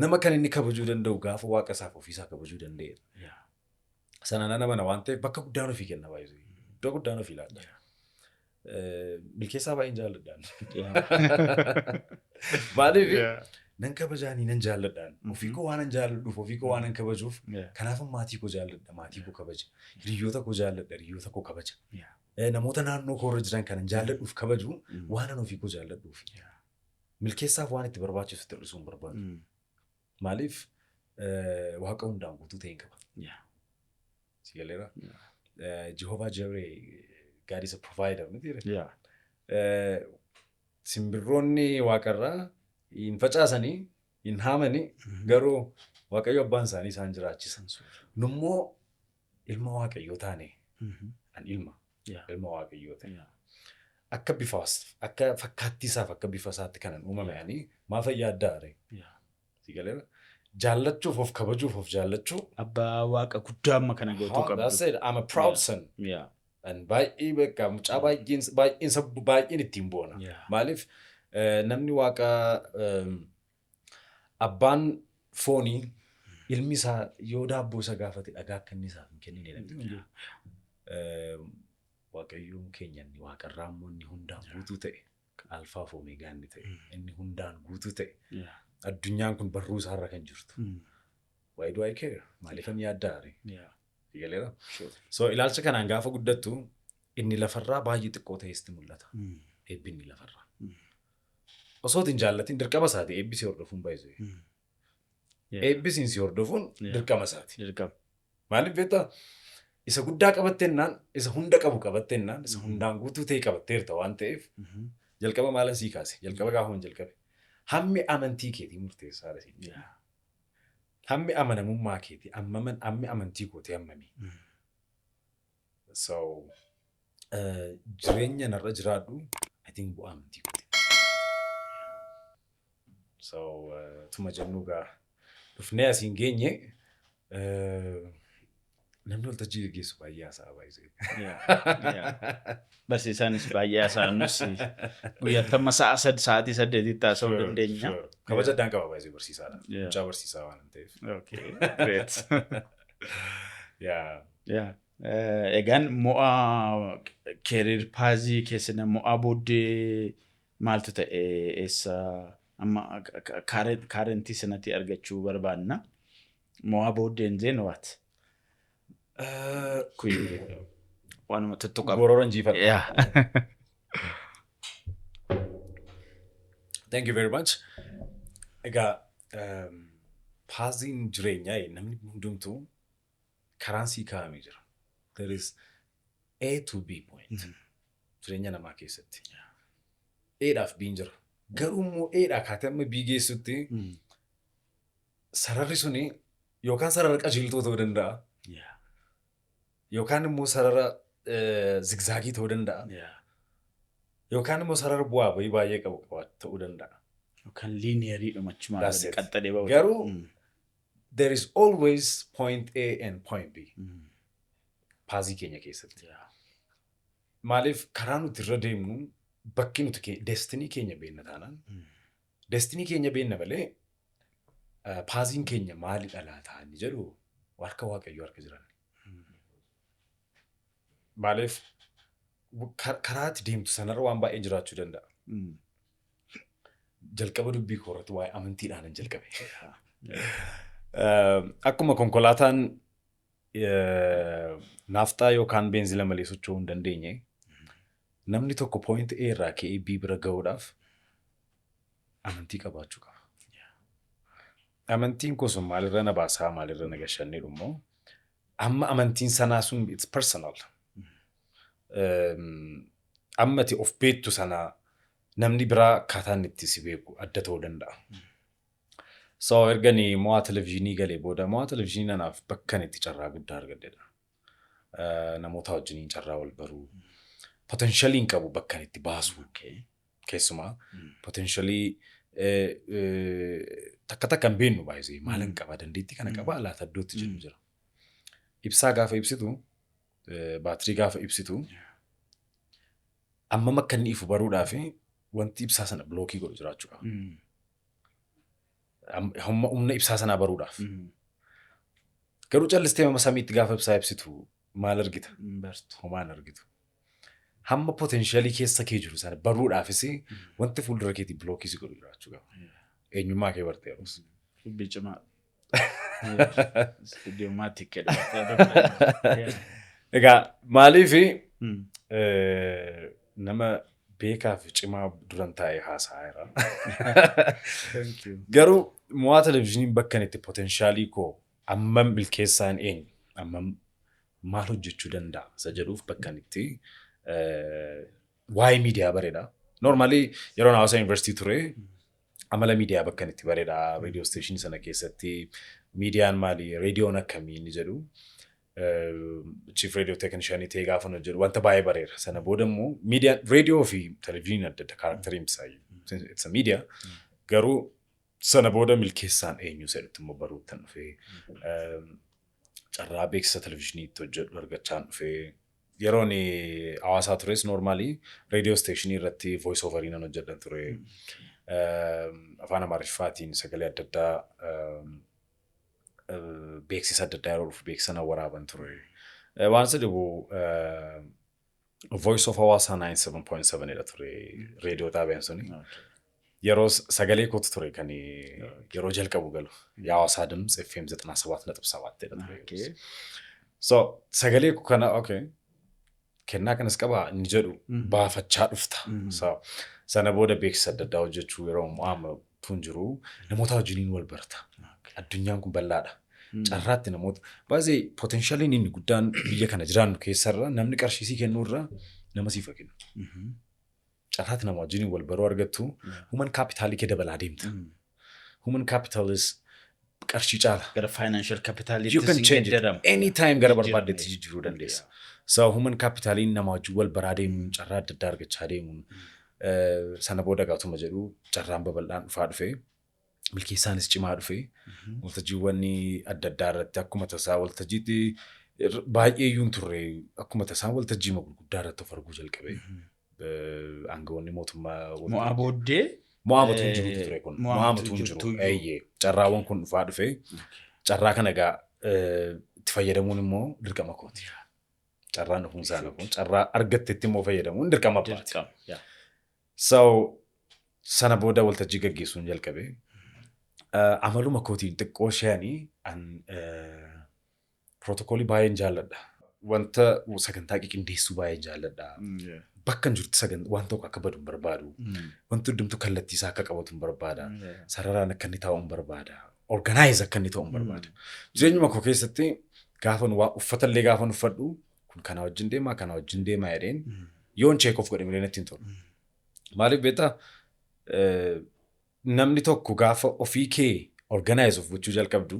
Nama kan inni kabajuu danda'u gaafa waaqa isaaf ofiisaa kabajuu danda'edha. Sana nan amana waan ta'eef bakka guddaan ofii kenna baay'ee. Iddoo guddaan ofii laata. Milkeessaa baay'een jaalladhaan. Maaliif, nan kabajaanii, nan jaalladhaan. Ofii koo waan nan jaalladhuuf, ofii koo waan nan kabajuuf, kanaafuu maatii koo jaalladha, maatii koo kabaja. Hiriyoota koo jaalladha, hiriyoota koo kabaja. Namoota naannoo koo irra jiran kanan jaalladhuuf kabaju waan an ofii koo jaalladhuuf. Milkeessaaf waan itti barbaachisu itti hir'isuu hin barbaadu. Maaliif, waaqa hundaan guutuu ta'e hin qaba. Si galeera? Jehovah Jireh, God is a provider miti ree? Simbirroonni waaqarraa hin facaasanii, hin haamanii, garuu Waaqayyo abbaan isaanii isaan jiraachisa. Nummoo ilma Waaqayyoo taane, an ilma, ilma Waaqayyoo ta'e. Akka bifaas, akka fakkaattii isaaf akka bifa isaatti kanan uumame ani maafa yaaddaa ree? Si galeera? Jaallachuuf, of kabajuuf, of jaallachuu. Abbaa waaqa guddaa amma kana gootuu qabdu. That's it. I'm a proud son. An baay'ee beekaa mucaa baay'een baay'een sabbu baay'een ittiin boona. Maaliif, namni waaqa abbaan foonii ilmi isaa yoo daabboo isa gaafate dhagaa akka inni isaaf hin kennine namni hin jiru. Waaqayyoon keenya inni waaqarraa immoo inni hundaan guutuu ta'e, alfaa fi omeegaa inni ta'e, inni hundaan guutuu ta'e, addunyaan kun barruu isaarra kan jirtu. Why do I care? Maaliifan yaaddaa ree? Galeera? So ilaalcha kanaan gaafa guddattu inni lafarraa baay'ee xiqqoo ta'es mul'ata. Eebbi inni lafarraa. Osoo hin jaallatin dirqama isaati eebbi si hordofuun baay'isee. Eebbisiin si hordofuun dirqama isaati. Dirqama. Maaliif beektaa? Isa guddaa qabatteennaan, isa hunda qabu qabatteennaan, isa hundaan guutuu ta'e qabatteerta waan ta'eef, jalqaba maalan sii kaase? Jalqaba gaafa jalqabe. Hammi amantii keetii murteessaadha siin jedhe. Hammi amanamummaa keetii, hammi amantii kootii hammami? So jireenya narra jiraadhu, I think, bu'aa amantii kooti. So tuma jennuu gaa dhufnee asiin geenye. Namni waltajjii gaggeessu baay'ee haasa'a baay'ee. Barsiisaanis baay'ee haasa'annus guyyaatti amma sa'a sa'aatii 8tti haasa'uu dandeenya. Kabaja addaan qaba baay'ee barsiisaadha. Mucaa barsiisaa waan ta'eef. Okay, great. Yeah. Yeah. Egaan mo'aa career pathii keessana mo'aa booddee maaltu ta'e, eessa amma currentii sanatti argachuu barbaanna. Mo'aa booddeen then what? Waanuma tuttuqamu. Gorora injifadha. Thank you very much. Egaa pathiin jireenyaa namni hundumtuu karaan sii kaa'amee jira. There is A to B point jireenya namaa keessatti. A dhaaf B'n jira. Garuu immoo A dhaa kaatee amma B geessutti sararri suni yookaan sarara qajeeltoo ta'uu danda'a. Yookaan immoo sarara zigzagii ta'uu danda'a. Yookaan immoo sarara bu'aa bahii baay'ee qabu ta'uu danda'a. Yookaan lineariidhuma achumaan That's it. qaxxalee bahu. Garuu there is always point A and point B pathii keenya keessatti. Maaliif karaa nuti irra deemnu, bakki nuti destiny keenya beenna taanaan, destiny keenya beenna malee pathiin keenya maalidha laataa inni jedhu harka Waaqayyoo harka jiran. Maaliif karaa itti deemtu sanarra waan baay'ee jiraachuu danda'a. Jalqaba dubbii koo irratti waa'ee amantiidhaan hin jalqabe. Akkuma konkolaataan naafxaa yookaan beenzila malee socho'uu hin dandeenye, namni tokko point A irraa ka'ee B bira ga'uudhaaf amantii qabaachuu qaba. Amantiin koo sun maalirra na baasaa, maalirra na gashannee immoo amma amantiin sanaa sun it's personal. Amma ati of beektu sanaa namni biraa akkaataa inni itti si beeku adda ta'uu danda'a. So ergani Mo'aa Televezyiinii galee booda, Mo'aa Televezyiinii anaaf bakka inni itti carraa guddaa argadhedha. Namoota wajjiniin carraa wal baruu. Potentialiin qabu bakka inni itti baasu. Keessumaa potentialii takka takka hin beeknu baay'isee maalin qaba, dandeettii kana qabaa laata iddootti jedhu jira. Ibsaa gaafa ibsitu, baatirii gaafa ibsitu, ammam akka inni ifu baruudhaaf wanti ibsaa sana blockii godhu jiraachuu qaba. Hamma humna ibsaa sanaa baruudhaaf. Garuu callistee amma samiitti gaafa ibsaa ibsitu maal argita? Bartu. Homaa hin argitu. Hamma potentialii keessa kee jiru sana baruudhaafis wanti fuuldura keetii blockii si godhu jiraachuu qaba. Eenyummaa kee barte yeroos. Dubbii cimaa. Idiomatic jedhama. Egaa maaliif nama beekaa fi cimaa duran taa'ee haasa'aa jira. Thank you. Garuu Mo'aa Televezyiiniin bakka inni itti potentialii koo ammam milkeessaan eenyu, ammam maal hojjechuu danda'a isa jedhuuf bakka inni itti waa'ee miidiyaa bareeda. Normally yeroo Hawaasa Yuunivarsiitii ture amala miidiyaa bakka inni itti bareeda. Reediyoo stationii sana keessatti miidiyaan maali, reediyoon akkamii inni jedhu, chief radio technician ta'ee gaafa hojjedhu wanta baay'ee bareera. Sana booda immoo miidiyaan reediyoo fi televezyiiniin adda adda, characteriin isaa it's a media. Garuu sana booda milkeessaan eenyu jedhutti immoo baruuttan dhufee, carraa beeksisa televezyiinii itti hojjedhu argachaan dhufee, yeroon Hawaasaa tures normally reediyoo stationii irratti voice overii nan hojjedhan ture. Afaan Amaariffaatiin sagalee adda addaa, beeksisa adda addaa yeroo dhufu beeksisa nan waraaban ture. Waan isa dhibu Voice of Hawaasaa 97.7 dha ture reediyoo xaabiyaan suni. Yeroo sagalee kootu ture kan yeroo jalqabu galu. የሐዋሳ ድምፅ FM 97.7 jedha ture. So sagalee koo kana, okay, kennaa kanas qaba inni jedhu baafachaa dhufta. So sana booda beeksisa adda addaa hojjechuu yeroo amma tun jiru namoota wajjiniin wal barta. Addunyaan kun bal'aadha. Carraatti namoota baay'ee potentialiin inni guddaan biyya kana jiraannu keessarra namni qarshii sii kennuurra nama siif haa kennu. Carraatti nama wajjiniin wal baruu argattu human capitalii kee dabalaa deemta. Human capital is qarshii caala. Gara financial capitaliitti You can change it anytime, gara Jijjiiruu barbaaddetti jijjiiruu dandeessa. So human capitaliin nama wajjin wal baraa deemuun, carraa adda addaa argachaa deemuun, sana booda gaatuma jedhu carraan babal'aan dhufaa dhufee, milkeessaanis cimaa dhufee, waltajjiiwwan adda addaa irratti akkuma tasaa waltajjiitti baay'ee iyyuu hin turre, akkuma tasaa waltajjii gurguddaa irratti of arguu jalqabe. Aangawoonni mootummaa Mo'aa booddee. Mo'aa matuun jirutu ture kun. Mo'aa Mo'aa matuun matuun jiru. jirtuyyuu. Eeyyee. Carraawwan kun dhufaa dhufee, carraa kana egaa itti fayyadamuun immoo dirqama kooti. Carraan dhufuun isaa kun carraa argattetti immoo fayyadamuun dirqama abbaati. Dirqama. So sana booda waltajjii gaggeessuun jalqabe. Amaluma kootiin xiqqoo isheenii an protocolii baay'een jaalladha. Wanta sagantaa qindeessuu baay'een jaalladha. Bakka hin jirutti waan tokko akka badu hin barbaadu. Wanti hundumtu kallattii isaa akka qabatu hin barbaada. Sararaan akka inni taa'u hin barbaada. Organize akka inni ta'u hin barbaada. Jireenyuma koo keessatti gaafa waa uffatallee gaafa uffadhu, kun kana wajjin deemaa, kana wajjin deemaa jedheen yoon check off godhe malee natti hin tolu. Maaliif beektaa? Namni tokko gaafa ofii kee organize of gochuu jalqabdu,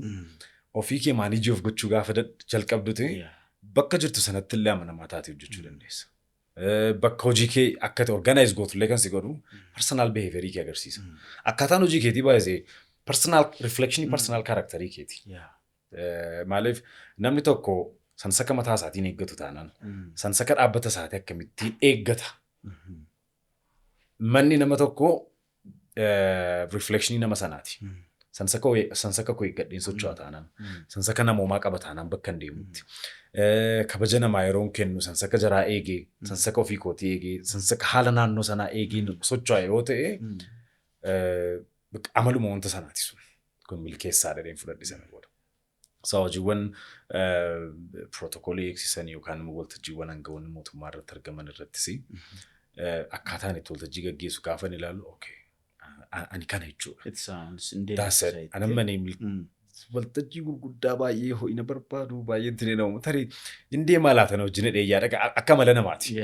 ofii kee manage of gochuu gaafa jalqabduti, bakka jirtu sanatti illee amanamaa taatee hojjechuu dandeessa. Bakka hojii kee akka ta'e organize gootullee kan si godhu personal behavior kee agarsiisa. Akkaataan hojii keetii baay'ee personal reflection, personal character keeti. Maaliif namni tokko sansaka mataa isaatiin eeggatu taanaan, sansaka dhaabbata isaatii akkamittiin eeggata? Manni nama tokko reflectionii nama sanaati. Sansaka koo eeggadheen socho'a taanaan, sansaka namoomaa qaba taanaan bakka hin deemutti. Kabaja namaa yeroon kennu sansaka jaraa eegee, sansaka ofii kootii eegee, sansaka haala naannoo sanaa eegee socho'a yoo ta'e, amaluma wanta sanaati sun. Kun milkeessaa dhadheen fudhadhe sana booda. So hojiiwwan pirootokoolii eegsisan yookaan immoo waltajjiiwwan aangawoonni mootummaa irratti argaman irrattis akkaataan itti waltajjii gaggeessu gaafa ilaalu, okay, ani kana jechuudha. It sounds That's it. Ani amma waltajjii gurguddaa baay'ee ho'ina barbaadu baay'ee itti namu tarii hin deemaa laata na wajjin hidhee yaada akka mala namaati.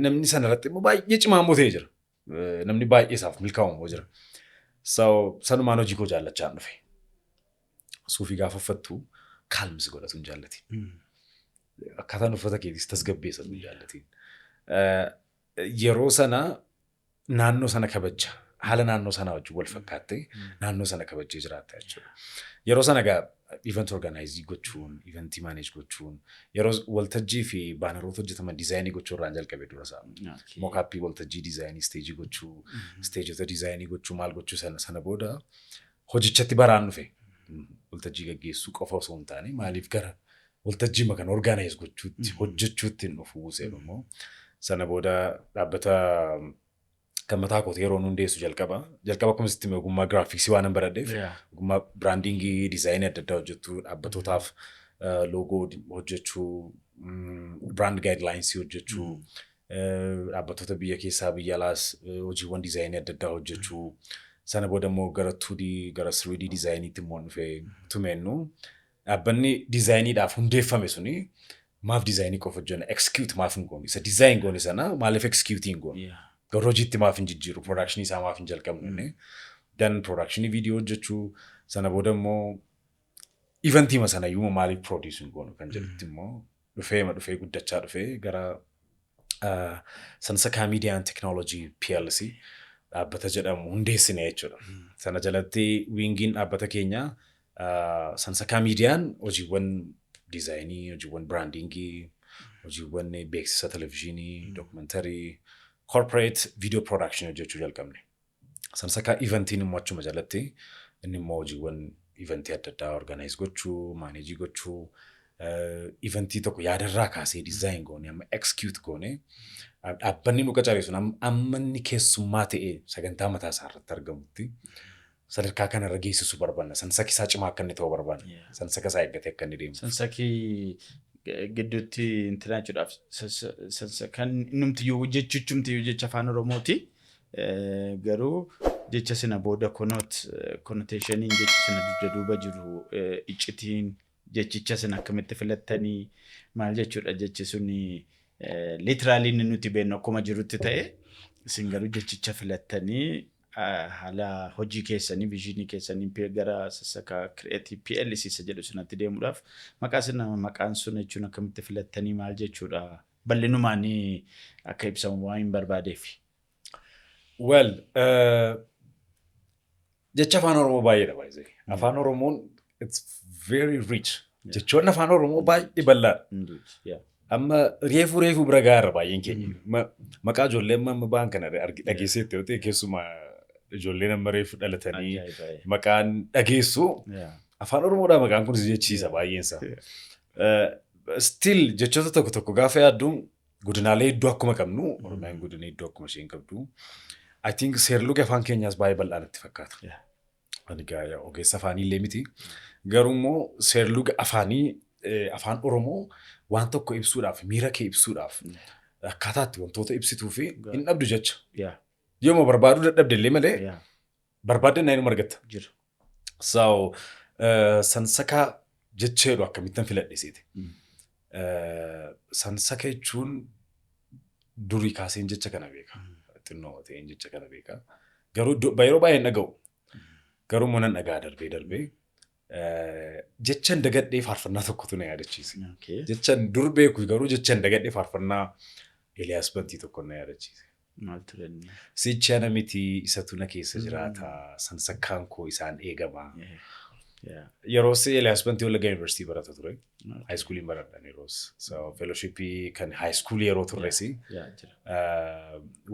Namni sana irratti immoo baay'ee cimaa immoo ta'ee jira. Namni baay'ee isaaf milkaa'u immoo jira. So sanumaan hojii koo jaallachaa dhufe. Suufii gaafa uffattu calm si godhatu hin jaallatin. Akkaataan uffata keetiis tasgabbeessatu hin jaallatin. Yeroo sana naannoo sana kabajja. Haala naannoo sanaa wajjin wal fakkaattee naannoo sana kabajjee jiraatta jechuudha. Yeroo sana egaa event organize gochuun, eventii manage gochuun, yeroo waltajjii fi banneroota hojjetaman designii gochuu irraan jalqabe dura isaa. Mockupii waltajjii designii, stageii gochuu, stageota designii gochuu, maal gochuu sana booda hojichatti baraan dhufe. Waltajjii gaggeessuu qofa osoo hin taane maaliif gara waltajjii kan organize gochuutti hojjechuutti hin dhufu seenu immoo sana booda dhaabbata kan mataa kooti yeroo hundeessu jalqaba. Jalqaba akkuma sitti ogummaa graphicsii waan hin baradheef ogummaa brandingii, designii adda addaa hojjechuu, dhaabbatootaaf logo hojjechuu, brand guidelinesii hojjechuu, dhaabbattoota biyya keessaa biyya alaas hojiiwwan designii adda addaa hojjechuu. Sana booda immoo gara 2D gara 3D designiitti immoo dhufee tumeennu dhaabbanni designiidhaaf hundeeffame suni maaf designii qofa hojjenna, execute maaf hin goone, isa design goone sana maaliif execute hin goone, gara hojiitti maaf hin jijjiiru, productionii isaa maaf hin jalqabnu inni. Dan productionii viidiyoo hojjechuu, sana booda immoo eventiima sana iyyuu maaliif produce hin goonu kan jedhutti immoo dhufee guddachaa dhufee gara Sansakaa Media and Technology PLC dhaabbata jedhamu hundeessine jechuudha. Sana jalatti wingiin dhaabbata keenyaa Sansakaa Miidiyaan hojiiwwan designii, hojiiwwan brandingii, hojiiwwan beeksisa televizyiinii, documentary, corporate video production hojjechuu jalqabne. Sansakaa eventiin immoo achuma jalatti inni immoo hojiiwwan eventii adda addaa organize gochuu, manage gochuu, eventii tokko yaadarraa kaasee design goone amma execute goone dhaabbanni nu qacare sun amma inni keessummaa ta'ee sagantaa mataa isaa irratti argamutti sadarkaa kanarra geessisuu barbaanna. Sansaki isaa cimaa akka inni ta'u barbaanna. Sansaka isaa eeggatee akka inni deemu. Sansakii gidduutti intinaa jechuudhaaf kan innumtiyyuu jechuchumtiyyuu jecha Afaan Oromooti. Garuu jecha sana booda connotationiin jecha sana dugda duuba jiru, iccitiin jechicha sana akkamitti filattanii, maal jechuudha? Jechi suni literally inni nuti beeknu akkuma jirutti ta'e, isin garuu jechicha filattanii haala hojii keessanii, visionii keessanii gara Sassakaa Creative PLC isa jedhu sanatti deemuudhaaf maqaa sana, maqaan sun jechuun akkamitti filattanii, maal jechuudha, bal'inumaan akka ibsamu waan hin barbaadeef. Well, jecha Afaan Oromoo baay'eedha baay'ee. Afaan Oromoon it's very rich. Jechoonni Afaan Oromoo baay'ee bal'aadha. Amma reefuu reefuu bira gaara baay'een keenya. Maqaa ijoollee amma amma ba'an kana dhageesseetti yoo ta'e, keessumaa ijoolleen amma reefu dhalatanii maqaan dhageessu Afaan Oromoodhaa maqaan kun si jechiisa baay'eensa. Still jechoota tokko tokko gaafa yaaddu, godinaalee hedduu akkuma qabnu, Oromiyaan godina hedduu akkuma isheen qabdu. I think seerlugi afaan keenyaas baay'ee bal'aa natti fakkaata. Ani ogeessa afaanii illee miti. Garuu immoo seerluga afaanii afaan Oromoo waan tokko ibsuudhaaf, miira kee ibsuudhaaf Akkaataatti wantoota ibsituu fi hin dhabdu jecha. Yooma barbaaduu dadhabde illee malee barbaadde naa inuma argatta. Jira. So sansakaa jecha jedhu akkamittan filadhe seete? Sansaka jechuun durii kaaseen jecha kana beeka. Xinnoo ta'een jecha kana beeka. Garuu yeroo baay'ee hin dhaga'u. Garuu immoo nan dhagaa darbee darbee. Jechan dagadhee faarfannaa tokkotu na yaadachiise. Jechan dur beeku garuu jechan dagadhee faarfannaa Eliyaas Bantii tokko na yaadachiise. Maal ture inni? "Sichi ana miti, isatu na keessa jiraata, sansakkaan koo isaan eegama." Yeroos Eliyaas Bantii Wallaggaa Yuunivarsiitii barata ture. High schooliin baradhan yeroos. So fellowshipii kan high school yeroo turres Jira.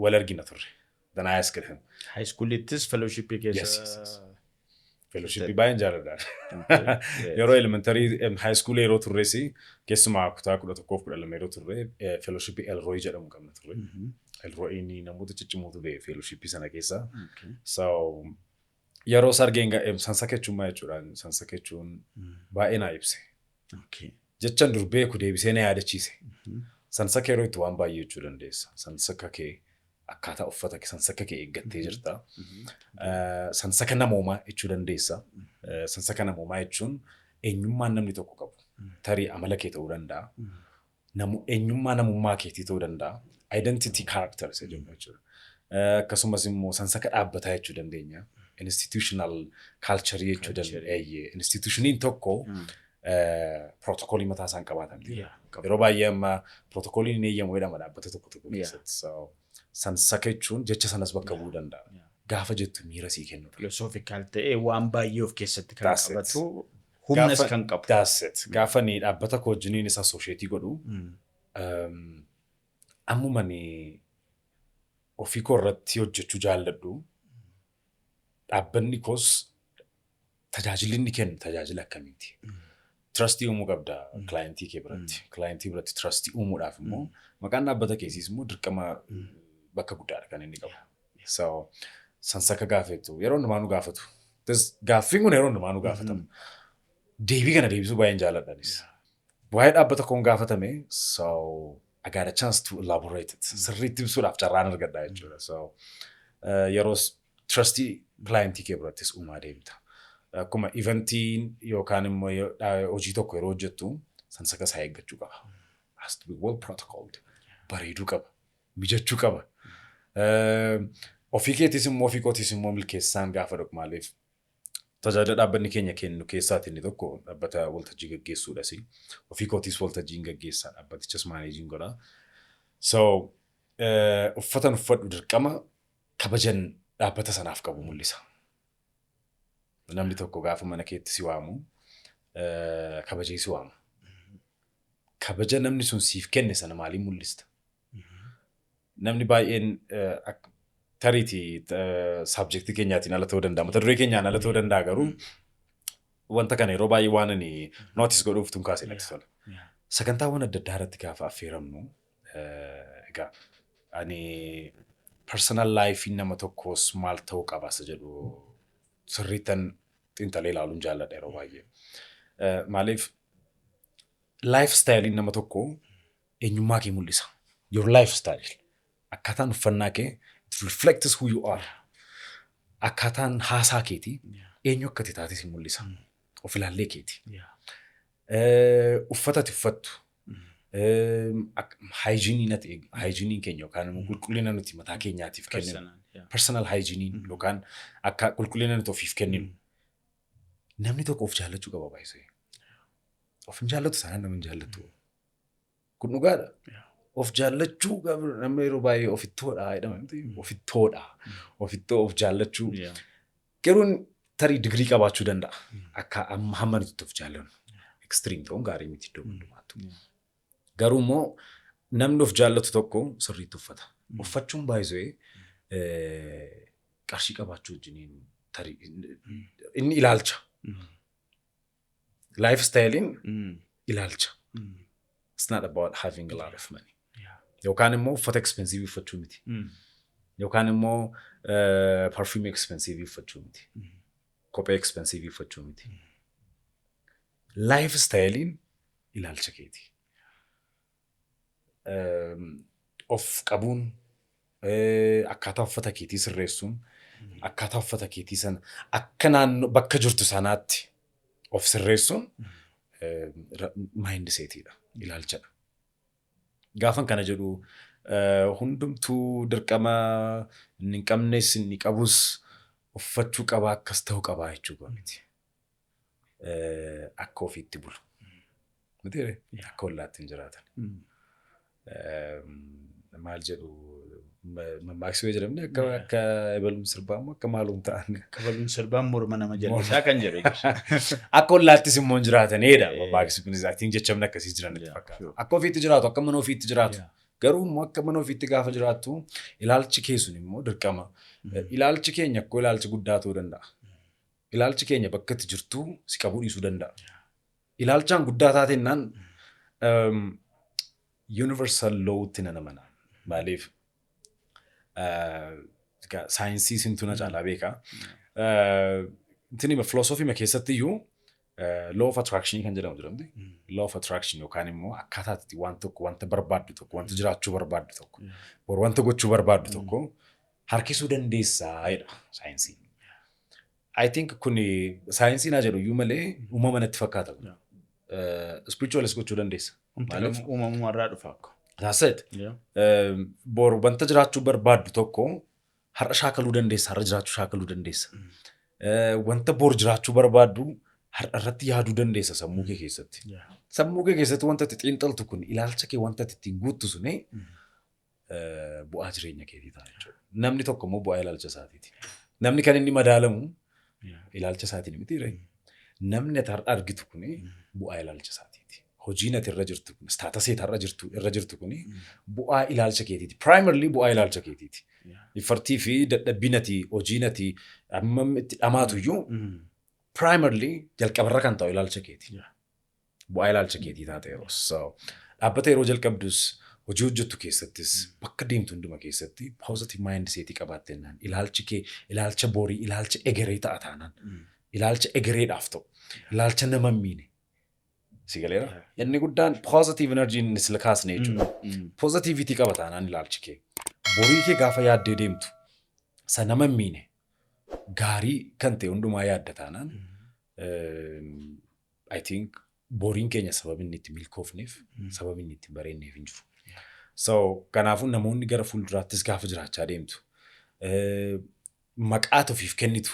Wal argina turre. Then I asked him. High schoolittis fellowshipii keessa. Yes. Fellowshipii baay'een jaalladha. Yeroo elementary, high school yeroo turres, keessumaa kutaa 11f 12 yeroo turre, fellowshipii Elroy jedhamu qabna turre. Elroyin namoota ciccimootu ba'e fellowshipii sana keessa. So yeroo sargeen sansaka jechuun maal jechuudha? Sansaka jechuun baay'ee naa ibse. Jechan dur beeku deebisee na yaadachiise. Sansaka yeroo itti waan baay'ee jechuu dandeessa. Sansaka kee, akkaataa uffata kee, sansaka kee eeggattee jirta. Sansaka namoomaa jechuu dandeessa. Sansaka namoomaa jechuun eenyummaan namni tokko qabu. Tarii amala kee ta'uu danda'a. Eenyummaa namummaa keetii ta'uu danda'a. Identity character isa jennu jechuudha. Akkasumas immoo sansaka dhaabbataa jechuu dandeenya. Institutional culture jechuu dandeenya. Institutioniin tokko protocol mataa isaan qabaatan. Yeroo baay'ee amma protocoliin hin eeyyamu jedhama dhaabbata tokko tokko keessatti. So, sansaka jechuun jecha sanas bakka bu'uu danda'a. Gaafa jettu miira sii kennudha. Philosophical ta'ee waan baay'ee of keessatti kan That's it. qabatu, humnas kan qabu. That's it. Gaafa ni dhaabbata koo wajjiniin isa associate godhu, ammuma ni ofii koo irratti hojjechuu jaalladhu, dhaabbanni koos tajaajilli inni kennu tajaajila akkamiiti? Trustii uumuu qabda clientii kee biratti. Clientii biratti trustii uumuudhaaf immoo maqaan dhaabbata keessiis immoo dirqama bakka guddaadha kan inni qabu. So sansaka gaafettu yeroo hundumaa nu gaafatu. Gaaffiin kun yeroo hundumaa nu gaafatama. Deebii kana deebisuu baay'een jaalladhanis. Waa'ee dhaabbata koon gaafatame, so I got a chance to elaborate it. Sirriitti ibsuudhaaf carraan argadha jechuudha. So yeroo trustii clientii kee birattis uumaa deemta. Akkuma eventiin yookaan immoo hojii tokko yeroo hojjettu sansaka isaa eeggachuu qaba. Has to be well protocoled. Bareeduu qaba. Mijachuu qaba. Ofii keetis immoo, ofii kootis immoo milkeessaan gaafa dhaqu, maaliif tajaajila dhaabbanni keenya kennu keessaati inni tokko dhaabbata waltajjii gaggeessuudhas. Ofii kootis waltajjiin gaggeessaa, dhaabbatichas manageiin godha. So uffatan uffadhu dirqama kabajan dhaabbata sanaaf qabu mul'isa. Namni tokko gaafa mana keetti si waamu kabajee si waama. Kabaja namni sun siif kenne sana maaliin mul'ista? Namni baay'een tariitii subjectii keenyaatiin ala ta'uu danda'a. Mata duree keenyaan ala ta'uu danda'a, garuu wanta kana yeroo baay'ee waan ani notice godhuuf tun kaasee natti tola. Sagantaawwan adda addaa irratti gaafa affeeramnu, egaa ani personal life nama tokkos maal ta'uu qaba isa jedhu sirriittan xiinxalee ilaaluun jaalladha yeroo baay'ee. Maaliif life styleiin nama tokkoo eenyummaa kee mul'isa. Your lifestyle. Akkaataan uffannaa kee, it reflects who you are. Akkaataan haasaa keetii eenyu akka ati taates hin mul'isa. Of ilaallee keeti. Uffata ati uffattu, hygieneiin keenya yookaan immoo qulqullina nuti mataa keenyaatiif kenninu. Personal hygieneiin yookaan akka qulqullina nuti ofiif kenninu. Namni tokko of jaallachuu qaba baay'isee. Of hin jaallatu taanaan nama hin jaallatu. Kun dhugaadha. Of jaallachuu, namni yeroo baay'ee ofittoodha jedhama. Ofittoodha. Ofittoo, of jaallachuu. Garuu tarii digirii qabaachuu danda'a. Akka amma hamma nuti of jaallannu. Extreme ta'uun gaarii miti iddoo hundumaattu. Garuu immoo namni of jaallatu tokko sirriitti uffata. Uffachuun baay'isee qarshii qabaachuu wajjiniin tarii inni ilaalcha. Life styleiin ilaalcha. It's not about having a lot of money. Yookaan immoo uffata expensive uffachuu miti. Yookaan immoo perfume expensive uffachuu miti. Kophee expensive uffachuu miti. Life styleiin ilaalcha keeti. Of qabuun, akkaataa uffata keetii sirreessuun, akkaataa uffata keetii sana akka naannoo bakka jirtu sanaatti of sirreessuun mindsetiidha, ilaalchadha. Gaafan kana jedhu hundumtuu dirqama inni hin qabnes inni qabus uffachuu qabaa, akkas ta'uu qabaa jechuu miti. Akka ofiitti bulu. Miti, akka ollaatti hin jiraatan. Maal jedhu, mammaaksi wayii jedhamni akka ebaluun sirbaa immoo akka maaluun ta'an. Kabaluun sirbaan morma nama jallisaa kan jedhu. Akka ollaattis immoo hin jiraatanidha. Mammaaksi kunis, I think, jechamni akkasii jiran natti fakkaata. Akka ofiitti jiraatu, akka mana ofiitti jiraatu. Garuu immoo akka mana ofiitti gaafa jiraattu ilaalchi kee sun immoo dirqama. Ilaalchi keenya akkoo ilaalchi guddaa ta'uu danda'a. Ilaalchi keenya bakka itti jirtu si qabuu dhiisuu danda'a. Ilaalchaan guddaa taatennaan universal law'tti nan amana. Maaliif, saayinsii sintu na caalaa beekaa. Intini filosoofii keessatti iyyuu law of attraction kan jedhamu jedhamti. Law of attraction yookaan immoo akkaataa itti waan tokko, wanta barbaaddu tokko, wanta jiraachuu barbaaddu tokko, bor wanta gochuu barbaaddu tokko harkisuu dandeessaa jedha saayinsiin. I think kun saayinsii naa jedhu iyyuu malee uumama natti fakkaata. Spiritualis gochuu dandeessa. Maaliif? Uumamumarraa dhufa akka. That's it. Bor wanta jiraachuu barbaaddu tokko har'a shaakaluu dandeessa, har'a jiraachuu shaakaluu dandeessa. Wanta bor jiraachuu barbaaddu har'a irratti yaaduu dandeessa sammuu kee keessatti. Sammuu kee keessatti wanta itti xiinxaltu kun, ilaalcha kee wanta ittiin guuttu suni bu'aa jireenya keetii ta'a jechuudha. Namni tokko immoo bu'aa ilaalcha isaatiiti. Namni kan inni madaalamu ilaalcha isaatiin miti ree. Namni ati har'a argitu kuni bu'aa ilaalcha isaatiiti. Hojiin ati irra jirtu kun, statusii ati har'a jirtu irra jirtu kuni bu'aa ilaalcha keetiiti. Primarily bu'aa ilaalcha keetiiti. Effortii fi dadhabbiin ati, hojiin ati hammam itti dhamaatu iyyuu, primarily jalqabarra kan ta'u ilaalcha keeti. Bu'aa ilaalcha keetii taate yeroo. So, dhaabbata yeroo jalqabdus, hojii hojjettu keessattis, bakka deemtu hunduma keessatti positive mindsetii qabaattennaan, ilaalchi kee ilaalcha borii, ilaalcha egeree ta'a taanaan, ilaalcha egereedhaaf ta'u, ilaalcha nama hin miine. Si galeera? Inni guddaan positive energy inni sila kaasne jechuudha. Positivity qaba taanaan ilaalchi kee. Borii kee gaafa yaaddee deemtu isa nama hin miine, gaarii kan ta'e hundumaa yaadda taanaan, I think boriin keenya sababni inni itti milkoofneef, sababni inni itti bareenneef hin jiru. So kanaafuu namoonni gara fuulduraattis gaafa jiraachaa deemtu maqaa ofiif kennitu,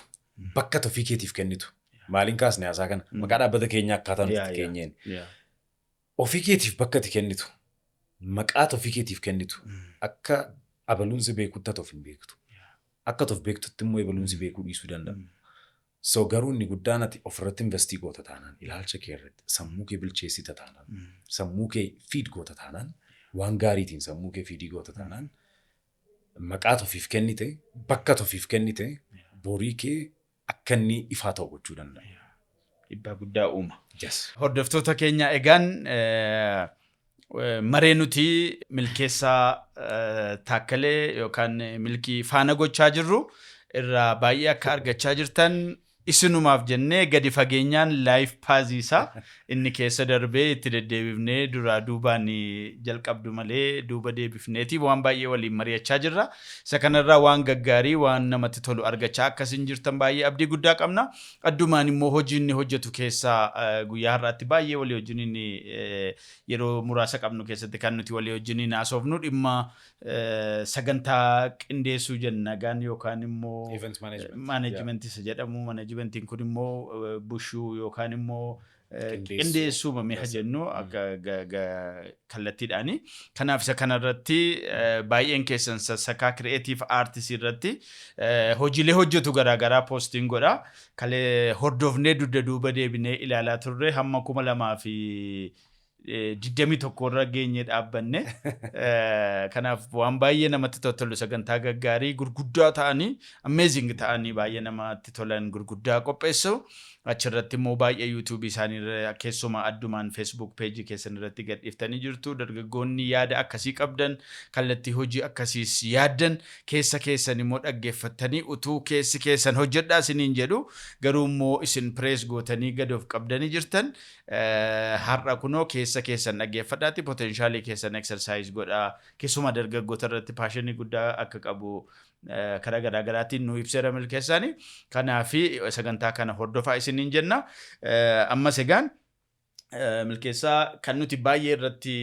bakka ofii keetiif kennitu, maaliin kaasne haasaa kana, maqaa dhaabbata keenyaa akkaataa nuti itti keenyeen, ofii keetiif bakka itti kennitu, maqaa ofii keetiif kennitu, akka abaluunsi beekutti ati of hin beektu. Akka ati of beektutti immoo abaluunsi beekuu dhiisuu danda'a. So garuu inni guddaan ati ofirratti invest goota taanaan, ilaalcha kee irratti sammuu kee bilcheessita taanaan, sammuu kee feed goota taanaan, waan gaariitiin sammuu kee feed goota taanaan, maqaa ofiif kennite, bakka ofiif kennite, borii kee akka inni ifaa ta'u gochuu danda'a. Dhiibbaa guddaa uuma. Yes. Hordoftoota keenya, egaan maree nuti Milkeessaa Taakkalee yookaan Milkii faana gochaa jirru irraa baay'ee akka argachaa jirtan isinumaaf jennee gadi fageenyaan life pathii isaa inni keessa darbee itti deddeebifnee duraa duubaan jalqabdu malee duuba deebifneeti waan baay'ee waliin mari'achaa jirra. Isa kanarraa waan gaggaarii, waan namatti tolu argachaa akkasiin jirtan baay'ee abdii guddaa qabna. Addumaan immoo hojii inni hojjetu keessaa guyyaa har'aatti baay'ee walii wajjiniin yeroo muraasa qabnu keessatti kan nuti walii wajjiniin haasofnu dhimma sagantaa qindeessuu jenna gaan yookaan immoo Event management. Managementii isa jedhamu. Managementiin kun immoo bushuu yookaan immoo Qindeessuu. Qindeessuu mi'a jennu akka kallattiidhaani. Kanaaf isa kanarratti baay'een keessan sassakaa creative arts irratti hojiilee hojjetu garaagaraa postiin godha. Kalee hordofnee dugda duuba deebinee ilaalaa turre, hamma 2021 irra geenye dhaabbanne. Kanaaf waan baay'ee namatti tolu, sagantaa gaggaarii gurguddaa ta'anii, amazing ta'anii, baay'ee namatti tolan gurguddaa qopheessu. Achirratti immoo baay'ee YouTubeii isaanii irra, keessumaa addumaan Facebook pageii keessan irratti gadhiiftanii jirtu. Dargaggoonni yaada akkasii qabdan, kallattii hojii akkasiis yaaddan, keessa keessan immoo dhaggeeffattanii utuu keessi keessan hojjedhaa isiniin jedhu, garuu immoo isin press gootanii gad of qabdanii jirtan. Har'a kunoo keessa Keessa keessan dhaggeeffadhaatti potentialii keessan exercise godhaa. Keessumaa dargaggoota irratti passionii guddaa akka qabu karaa garaa garaatiin nu ibseera Milkeessaani. Kanaafi sagantaa kana hordofaa isiniin jenna. Ammas egaan Milkeessaa, kan nuti baay'ee irratti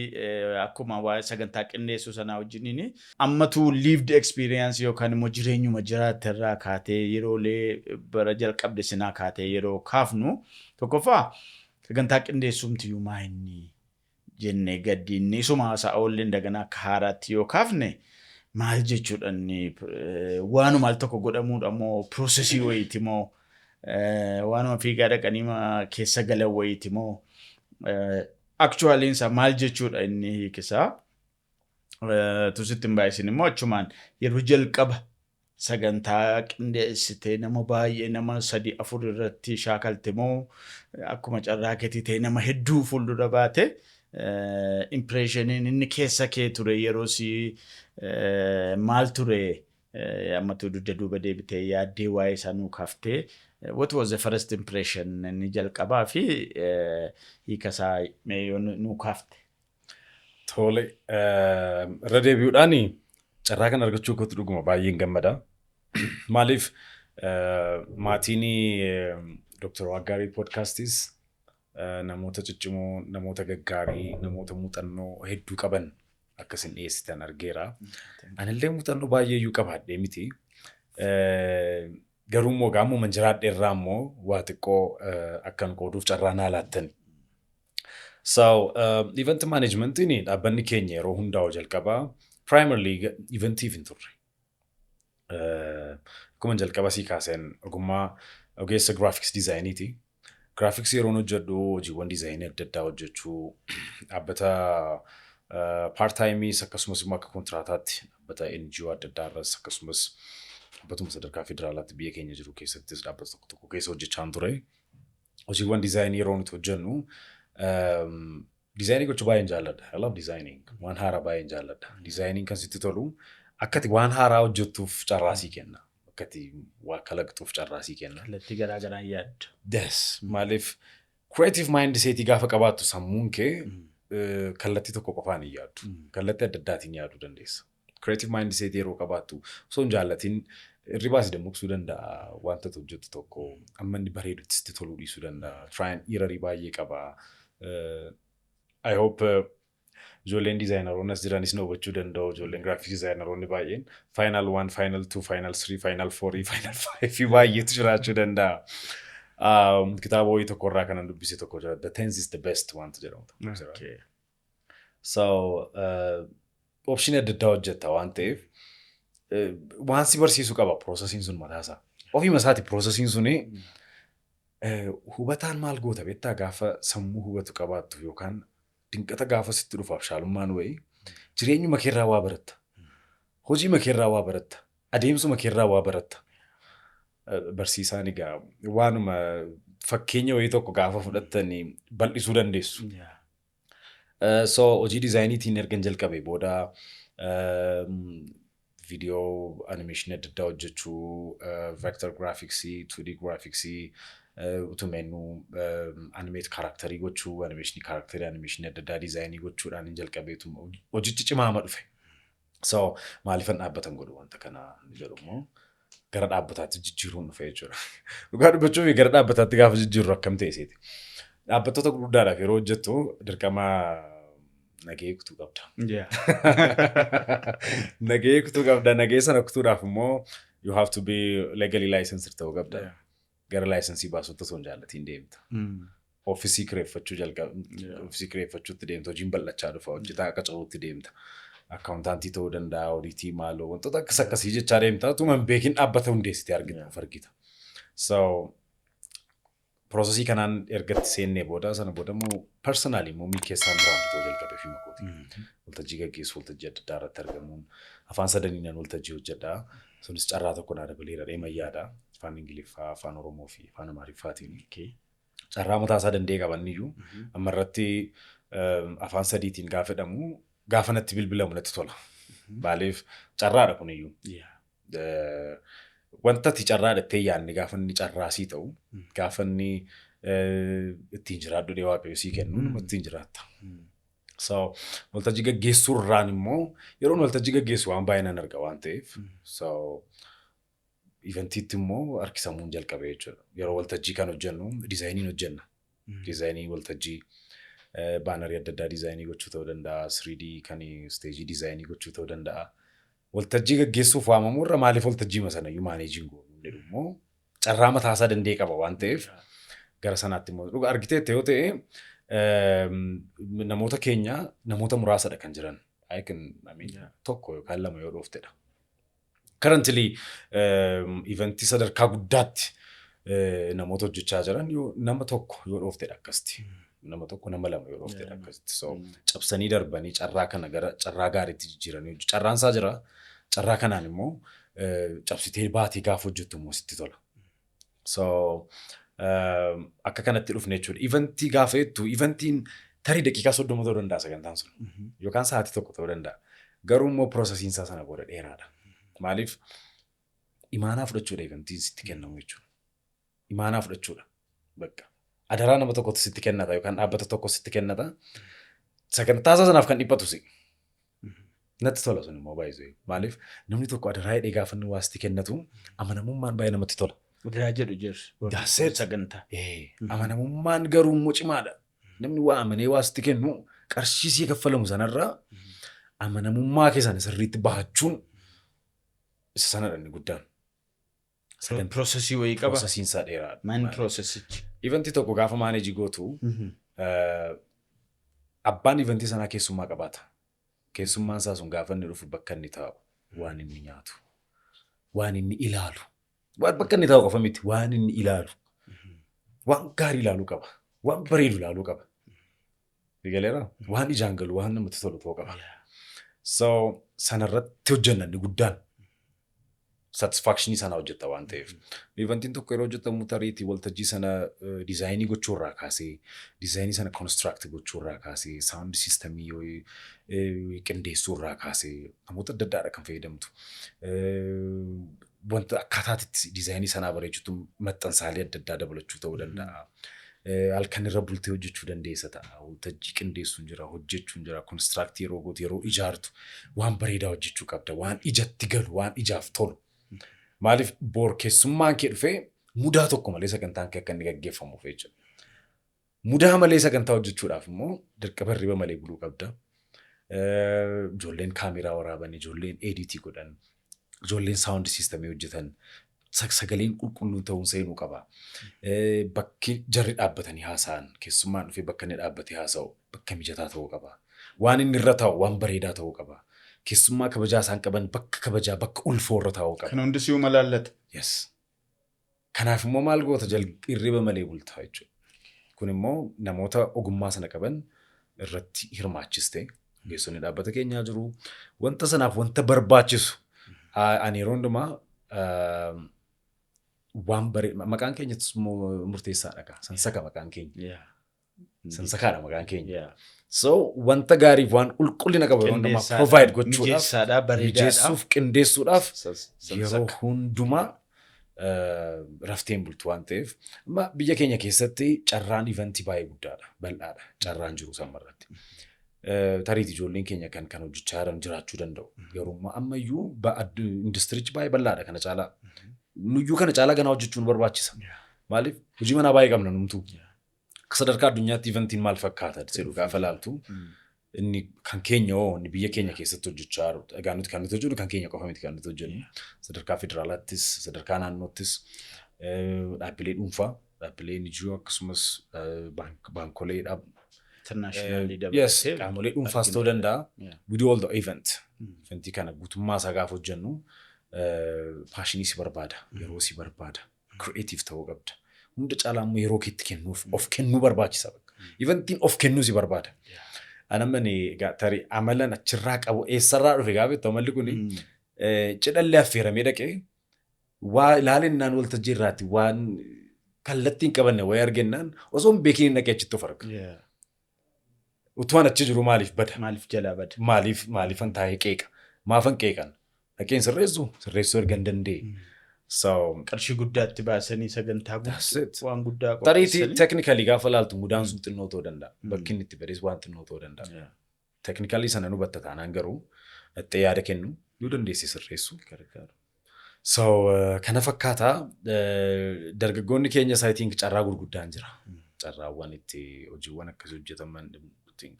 akkuma waa'ee sagantaa qindeessuu sanaa wajjiniin ammatu lived experience yookaan immoo jireenyuma jiraatte irraa kaatee, yeroolee bara jalqabde sinaa kaatee yeroo kaafnu, tokkoffaa sagantaa qindeessumtiyyuu maa inni jennee gaddiinni isuma haasa'a oolleen daganaa akka haaraatti yoo kaafne maal jechuudha inni? Waanuma al tokko godhamuudha moo processii wayiiti moo waanuma fiigaa dhaqanii keessa galan wayiiti moo actually isaa maal jechuudha inni hiikisaa? Tusitti hin baay'isin immoo achumaan yeroo jalqaba sagantaa qindeessitee nama baay'ee, nama sadi afur irratti shaakalte moo akkuma carraa keetii ta'e nama hedduu fuuldura baate, impressioniin inni keessa kee ture yeroo si maal ture? Ammatu dugda duuba deebitee yaaddee waa'ee isaa nuu kaaftee, what was the first impression inni jalqabaa fi hiika isaa mee yoo nuu kaafte? Tole, irra deebi'uudhaan carraa kan argachuu kootti dhuguma baay'een gammada. Maaliif, maatiin Dr. Waggaarii Podcastis namoota ciccimoo, namoota gaggaarii, namoota muuxannoo hedduu qaban akkasin dhiyeessitan argeera. Anillee muuxannoo baay'ee iyyuu qabaadhee miti. Garuu immoo gaamuma jiraadhe irraa immoo waa xiqqoo akkan qooduuf carraa naa laattan. So, event managementiin dhaabbanni keenya yeroo hundaa'u jalqabaa primarily eventiif hin turre. Akkuma jalqaba sii kaaseen ogummaa ogeessa graphics designiiti. Graphics yeroon hojjedhu hojiiwwan designii adda addaa hojjechuu, dhaabbata part timeis akkasumas immoo akka kontiraataatti dhaabbata NGO adda addaa irras, akkasumas dhaabbatuma sadarkaa federaalaatti biyya keenya jiru keessattis dhaabbata tokko tokko keessa hojjechaan ture. Hojiiwwan designii yeroo nuti hojjennu designii gochuu baay'een jaalladha. I love designing. Waan haaraa baay'een jaalladha. Designiin kan sitti tolu akkati waan haaraa hojjettuuf carraa sii kenna. Akkati waa kalaqxuuf carraa sii kenna. Kallattii garaa garaan yaadda. Yes. Maaliif, creative mindsetii gaafa qabaattu sammuun kee kallattii tokko qofaan hin yaaddu. Kallattii adda addaatiin yaaduu dandeessa. Creative mindset yeroo qabaattu osoo hin jaallatin hirribaa si dammaqsuu danda'a. Wanta hojjettu tokko amma inni bareedutti sitti toluu dhiisuu danda'a. Try and error baay'ee qaba. I hope ijoolleen designeroonni as jiranis na hubachuu danda'u. Ijoolleen graphics designeroonni baay'een final one, final two, final three, final four, final five baay'eetu jiraachuu danda'a. Kitaaba wayii tokko irraa kanan dubbise tokko jira. "The tenth is the best" wanta jedhamu tokko jira. So optionii adda addaa hojjetta waan ta'eef waan si barsiisu qaba processiin sun mataasaa. Ofiima isaati processiin suni hubataan maal goota beektaa? Gaafa sammuu hubatu qabaattu yookaan dinqata gaafa sitti dhufaaf shaalummaan wayii, jireenyuma keerraa waa baratta. Hojiima keerraa waa baratta. Adeemsuma keerraa waa baratta. Barsiisaan egaa waanuma fakkeenya wayii tokko gaafa fudhattanii bal'isuu dandeessu. So hojii designiitiin ergan jalqabe booda viidiyoo animationii adda addaa hojjechuu, vector graphicsii, 2D graphicsii, utumeennu animate characterii gochuu, animationii characterii, animationii adda addaa designii gochuudhaan hin jalqabeetu hojichi cimaama dhufe. So maaliifan dhaabbatan godhu wanta kana jedhu immoo gara dhaabbataatti jijjiiruun dhufe jechuudha. Dhugaa dubbachuuf gara dhaabbataatti gaafa jijjiirru akkam ta'e seeti? Dhaabbattoota gurguddaadhaaf yeroo hojjettu dirqama nagahee kutuu qabda. Nagahee kutuu qabda. Nagahee sana kutuudhaaf immoo you have to be legally licensed ta'uu qabda. Gara licensii baasuutti osoo hin jaallatiin deemta. Officii kireeffachuu jalqaba. Officii kireeffachuutti deemta. Hojiin bal'achaa dhufa. Hojjetaa akka caruutti deemta. Accountantii ta'uu danda'a, auditii maaloo, wantoota akkas akkasii jechaa deemta. Utuma hin beekin dhaabbata hundeessitee argita, of argita. So processii kanaan ergatti seennee booda, sana booda immoo personally immoo Milkeessaan duraan ta'uu jalqabe fi makooti. Waltajjii gaggeessu, waltajjii adda addaa irratti argamuun, afaan sadaniinan waltajjii hojjedha. Sunis carraa tokko naa dabaleera dheemayyaadha. Afaan Ingiliffaa, Afaan Oromoo fi Afaan Amaariffaatiin. Carraa mataa isaa danda'e qaban iyyuu amma irratti afaan sadiitiin gaafa jedhamu, gaafa natti bilbilamu natti tola. Maaliif, carraadha kun iyyuu. Wanta ati carraa dhattee yaadne gaafa inni carraasii ta'u, gaafa inni Ittiin jiraadhu dhee Waaqayyo sii kennu nama ittiin jiraatta. So waltajjii gaggeessuu irraan immoo yeroon waltajjii gaggeessu waan baay'ee nan arga waan ta'eef, so eventiitti immoo harkisamuun jalqabe jechuudha. Yeroo waltajjii kan hojjennu designiin hojjenna. Designii waltajjii, bannerii adda addaa designii gochuu ta'uu danda'a, 3D kan stageii designii gochuu ta'uu danda'a. Waltajjii gaggeessuuf waamamuu irra maaliif waltajjii sanayyuu manageiin goonu jedhu immoo carraa mataasaa danda'e qaba waan ta'eef, gara sanaatti immoo dhuga argiteetta yoo ta'e, namoota keenya namoota muraasadha kan jiran. I can, I mean, tokko yookaan lama yoo dhooftedha. Currently eventii sadarkaa guddaatti namoota hojjechaa jiran yoo nama tokko yoo dhooftedha akkasitti. Nama tokko, nama lama yoo dhooftedha akkasitti. So cabsanii darbanii carraa kana gara carraa gaariitti jijjiiranii hojjetu. Carraan isaa jira. Carraa kanaan immoo cabsitee baatee gaafa hojjettu immoo sitti tola. So akka kanatti dhufne jechuudha. Eventii gaafa jettu, eventiin tarii daqiiqaa 30 ta'uu danda'a sagantaan sun. Yookaan sa'aatii 1 ta'uu danda'a. Garuu immoo processiin isaa sana booda dheeraadha. Maaliif, imaanaa fudhachuudha eventiin sitti kennamu jechuudha. Imaanaa fudhachuudha. Bakka. Adaraa nama tokkotu sitti kennata yookaan dhaabbata tokko sitti kennata. Sagantaa isaa sanaaf kan dhiphatu si. Natti tola sun immoo baay'isee. Maaliif, namni tokko adaraa hidhee gaafa inni waa sitti kennatu amanamummaan baay'ee namatti tola. Adaraa jedhu jirri. That's it. Sagantaa. Amanamummaan garuu immoo cimaadha. Namni waa amanee waa sitti kennu qarshii sii kaffalamu sanarraa amanamummaa keessan sirriitti bahachuun isa sanadha inni guddaan. Processii wayii qaba. Processiin isaa dheeraadha. Main processichi? Eventii tokko gaafa manageii gootu, abbaan eventii sanaa keessummaa qabaata. Keessummaan isaa sun gaafa inni dhufu bakka inni taa'u, waan inni nyaatu, waan inni ilaalu. Waan bakka inni taa'u qofa miti, waan inni ilaalu. Waan gaarii ilaaluu qaba. Waan bareedu ilaaluu qaba. Galeera, waan ijaan galu, waan namatti tolu ta'uu qaba. So sanarratti hojjenna inni guddaan. Satisfactionii sana hojjetta waan ta'eef. Eventiin tokko yeroo hojjetamu tariitii waltajjii sana designii gochuurraa kaasee, designii sana construct gochuurraa kaasee, sound systemii qindeessuurraa kaasee namoota adda addaadha kan fayyadamtu. Wanta akkaataatti designii sanaa bareechutu maxxansaalee adda addaa dabalachuu ta'uu danda'a. Halkan irra bultee hojjechuu dandeessa ta'a. Waltajjii qindeessuun jira, hojjechuun jira, constructii yeroo gootu, yeroo ijaartu waan bareedaa hojjechuu qabda. Waan ijatti galu, waan ijaaf tolu. Maaliif, boor keessummaan kee dhufee mudaa tokko malee sagantaan kee akka inni gaggeeffamuuf jechuudha. Mudaa malee sagantaa hojjechuudhaaf immoo dirqama hirriba malee buluu qabda. Ijoolleen kaameraa waraaban, ijoolleen editii godhan, ijoolleen sound systemii hojjetan, sagaleen qulqulluun ta'uun seenuu qaba. Bakki jarri dhaabbatanii haasa'an, keessummaan dhufee bakka inni dhaabbatee haasa'u bakka mijataa ta'uu qaba. Waan inni irra taa'u waan bareedaa ta'uu qaba. Keessummaa kabajaa isaan qaban bakka kabajaa, bakka ulfoo irra taa'uu qaba. Kan hundi si'uma laallata. Yes. Kanaaf immoo maal goota? Hirriba malee bultaa jechuudha. Kun immoo namoota ogummaa sana qaban irratti hirmaachiste. Ogeessonni dhaabbata keenyaa jiru. Wanta sanaaf wanta barbaachisu. Ani yeroo hundumaa waan bare maqaan keenyattis immoo murteessaadha. Sansaka maqaan keenya. Sansakaadha maqaan keenya. So wanta gaariif waan qulqullina qabu yeroo hundumaa provide gochuudhaaf, Mijeessaadha, bareedaadha. mijeessuuf, qindeessuudhaaf yeroo hundumaa rafteen bultu waan ta'eef, amma biyya keenya keessatti carraan eventii baay'ee guddaadha, bal'aadha carraan jiru sammarratti. Tariitii ijoolleen keenya kan hojjechaa jiran jiraachuu danda'u. Garuu immoo ammayyuu industirichi baay'ee bal'aadha kana caalaa. Nuyyuu kana caalaa ganaa hojjechuu nu barbaachisa. Maaliif, hojii manaa baay'ee qabna numtuu. Akka sadarkaa addunyaatti eventiin maal fakkaata jedhu gaafa laaltu, inni kan keenya hoo, inni biyya keenya keessatti hojjechaa jiru. Egaa nuti kan nuti hojjennu kan keenya qofa miti kan nuti hojjennu. Sadarkaa federaalaattis, sadarkaa naannoottis, dhaabbilee dhuunfaa, dhaabbilee NGO, akkasumas baankolee Internationally Yes, dabalatee. qaamolee dhuunfaas ta'uu danda'a. We do all the event. Eventii kana guutummaa isaa gaafa hojjennu passionii si barbaada, yeroo si barbaada, creative ta'uu qabda. Hunda caalaa immoo yeroo keetti kennuuf of kennuu barbaachisa. Eventiin of kennuu si barbaada. Anamani egaa tarii amalan achirraa qabu eessarraa dhufe gaafa jettu, amalli kuni cidhallee affeeramee dhaqee waa ilaalennaan, waltajjii irraatti waan kallattii hin qabanne wayii argennaan, osoo hin beekin dhaqee achitti of arga. Utumaan achi jiru maaliif bada? Maaliif jalaa bada? Maaliif, maaliifan taa'ee qeeqa? Maafan qeeqan? Dhaqeen sirreessu, sirreessuu erga hin danda'e. So Qarshii guddaatti baasanii sagantaa That's it. waan guddaa Tariitii qopheessanii. Technically gaafa laaltu mudaan sun xinnoo ta'uu danda'a. Bakki inni itti bades waan xinnoo ta'uu danda'a. Technically sana nu batta taanaan garuu dhattee yaada kennu yoo dandeesse sirreessu. Gargaaru. So kana fakkaataa dargaggoonni keenya saayitiin carraa gurguddaan jira. Carraawwan itti hojiiwwan akkasii hojjetaman,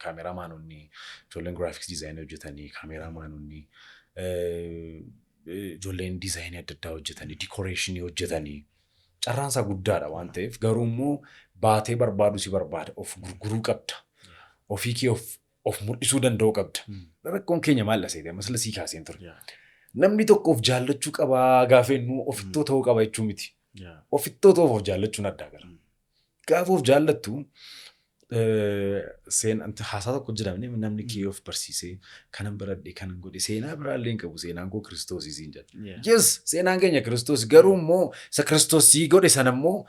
kaameraamaanonni, ijoolleen graphics designii hojjetanii, kaameraamaanonni, ijoolleen designii adda addaa hojjetanii, decorationii hojjetanii, carraan isaa guddaadha waan ta'eef, garuu immoo baatee barbaadu si barbaada, of gurguruu qabda. Ofii kee of mul'isuu danda'uu qabda. Rakkoon keenya maal laseete amma sila sii kaaseen ture. Namni tokko of jaallachuu qabaa gaafa jennu ofittoo ta'uu qaba jechuu miti. Ofittoo ta'uuf of jaallachuun addaa gara. Gaafa of jaallattu haasaa tokko jedhamne, namni kee of barsiisee kanan baradhe, kanan godhe, seenaa biraallee hin qabu, seenaan koo Kiristoosii siin jedha. Yes, seenaan keenya Kiristoos, garuu immoo isa Kiristoos sii godhe sana immoo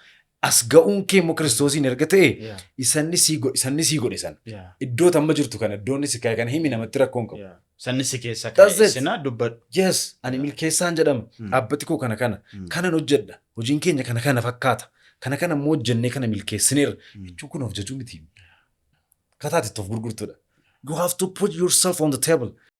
as ga'uun kee immoo Kiristoosiin erga ta'e isanni sii godhe sana. Iddoo amma jirtu kana, iddoon si kaa'e kana himi, namatti rakkoon qabu. Sanni si keessa That's kaa'e it. sinaa dubbadhu. Yes, ani milkeessaan jedhama. Dhaabbati koo kana kana. Kanan hojjedha. Hojiin keenya kana kana fakkaata. Kana kana immoo hojjennee kana milkeessineerra. Jechuun kun of jajuu miti. Kataati itti of gurgurtudha. You have to put yourself on the table.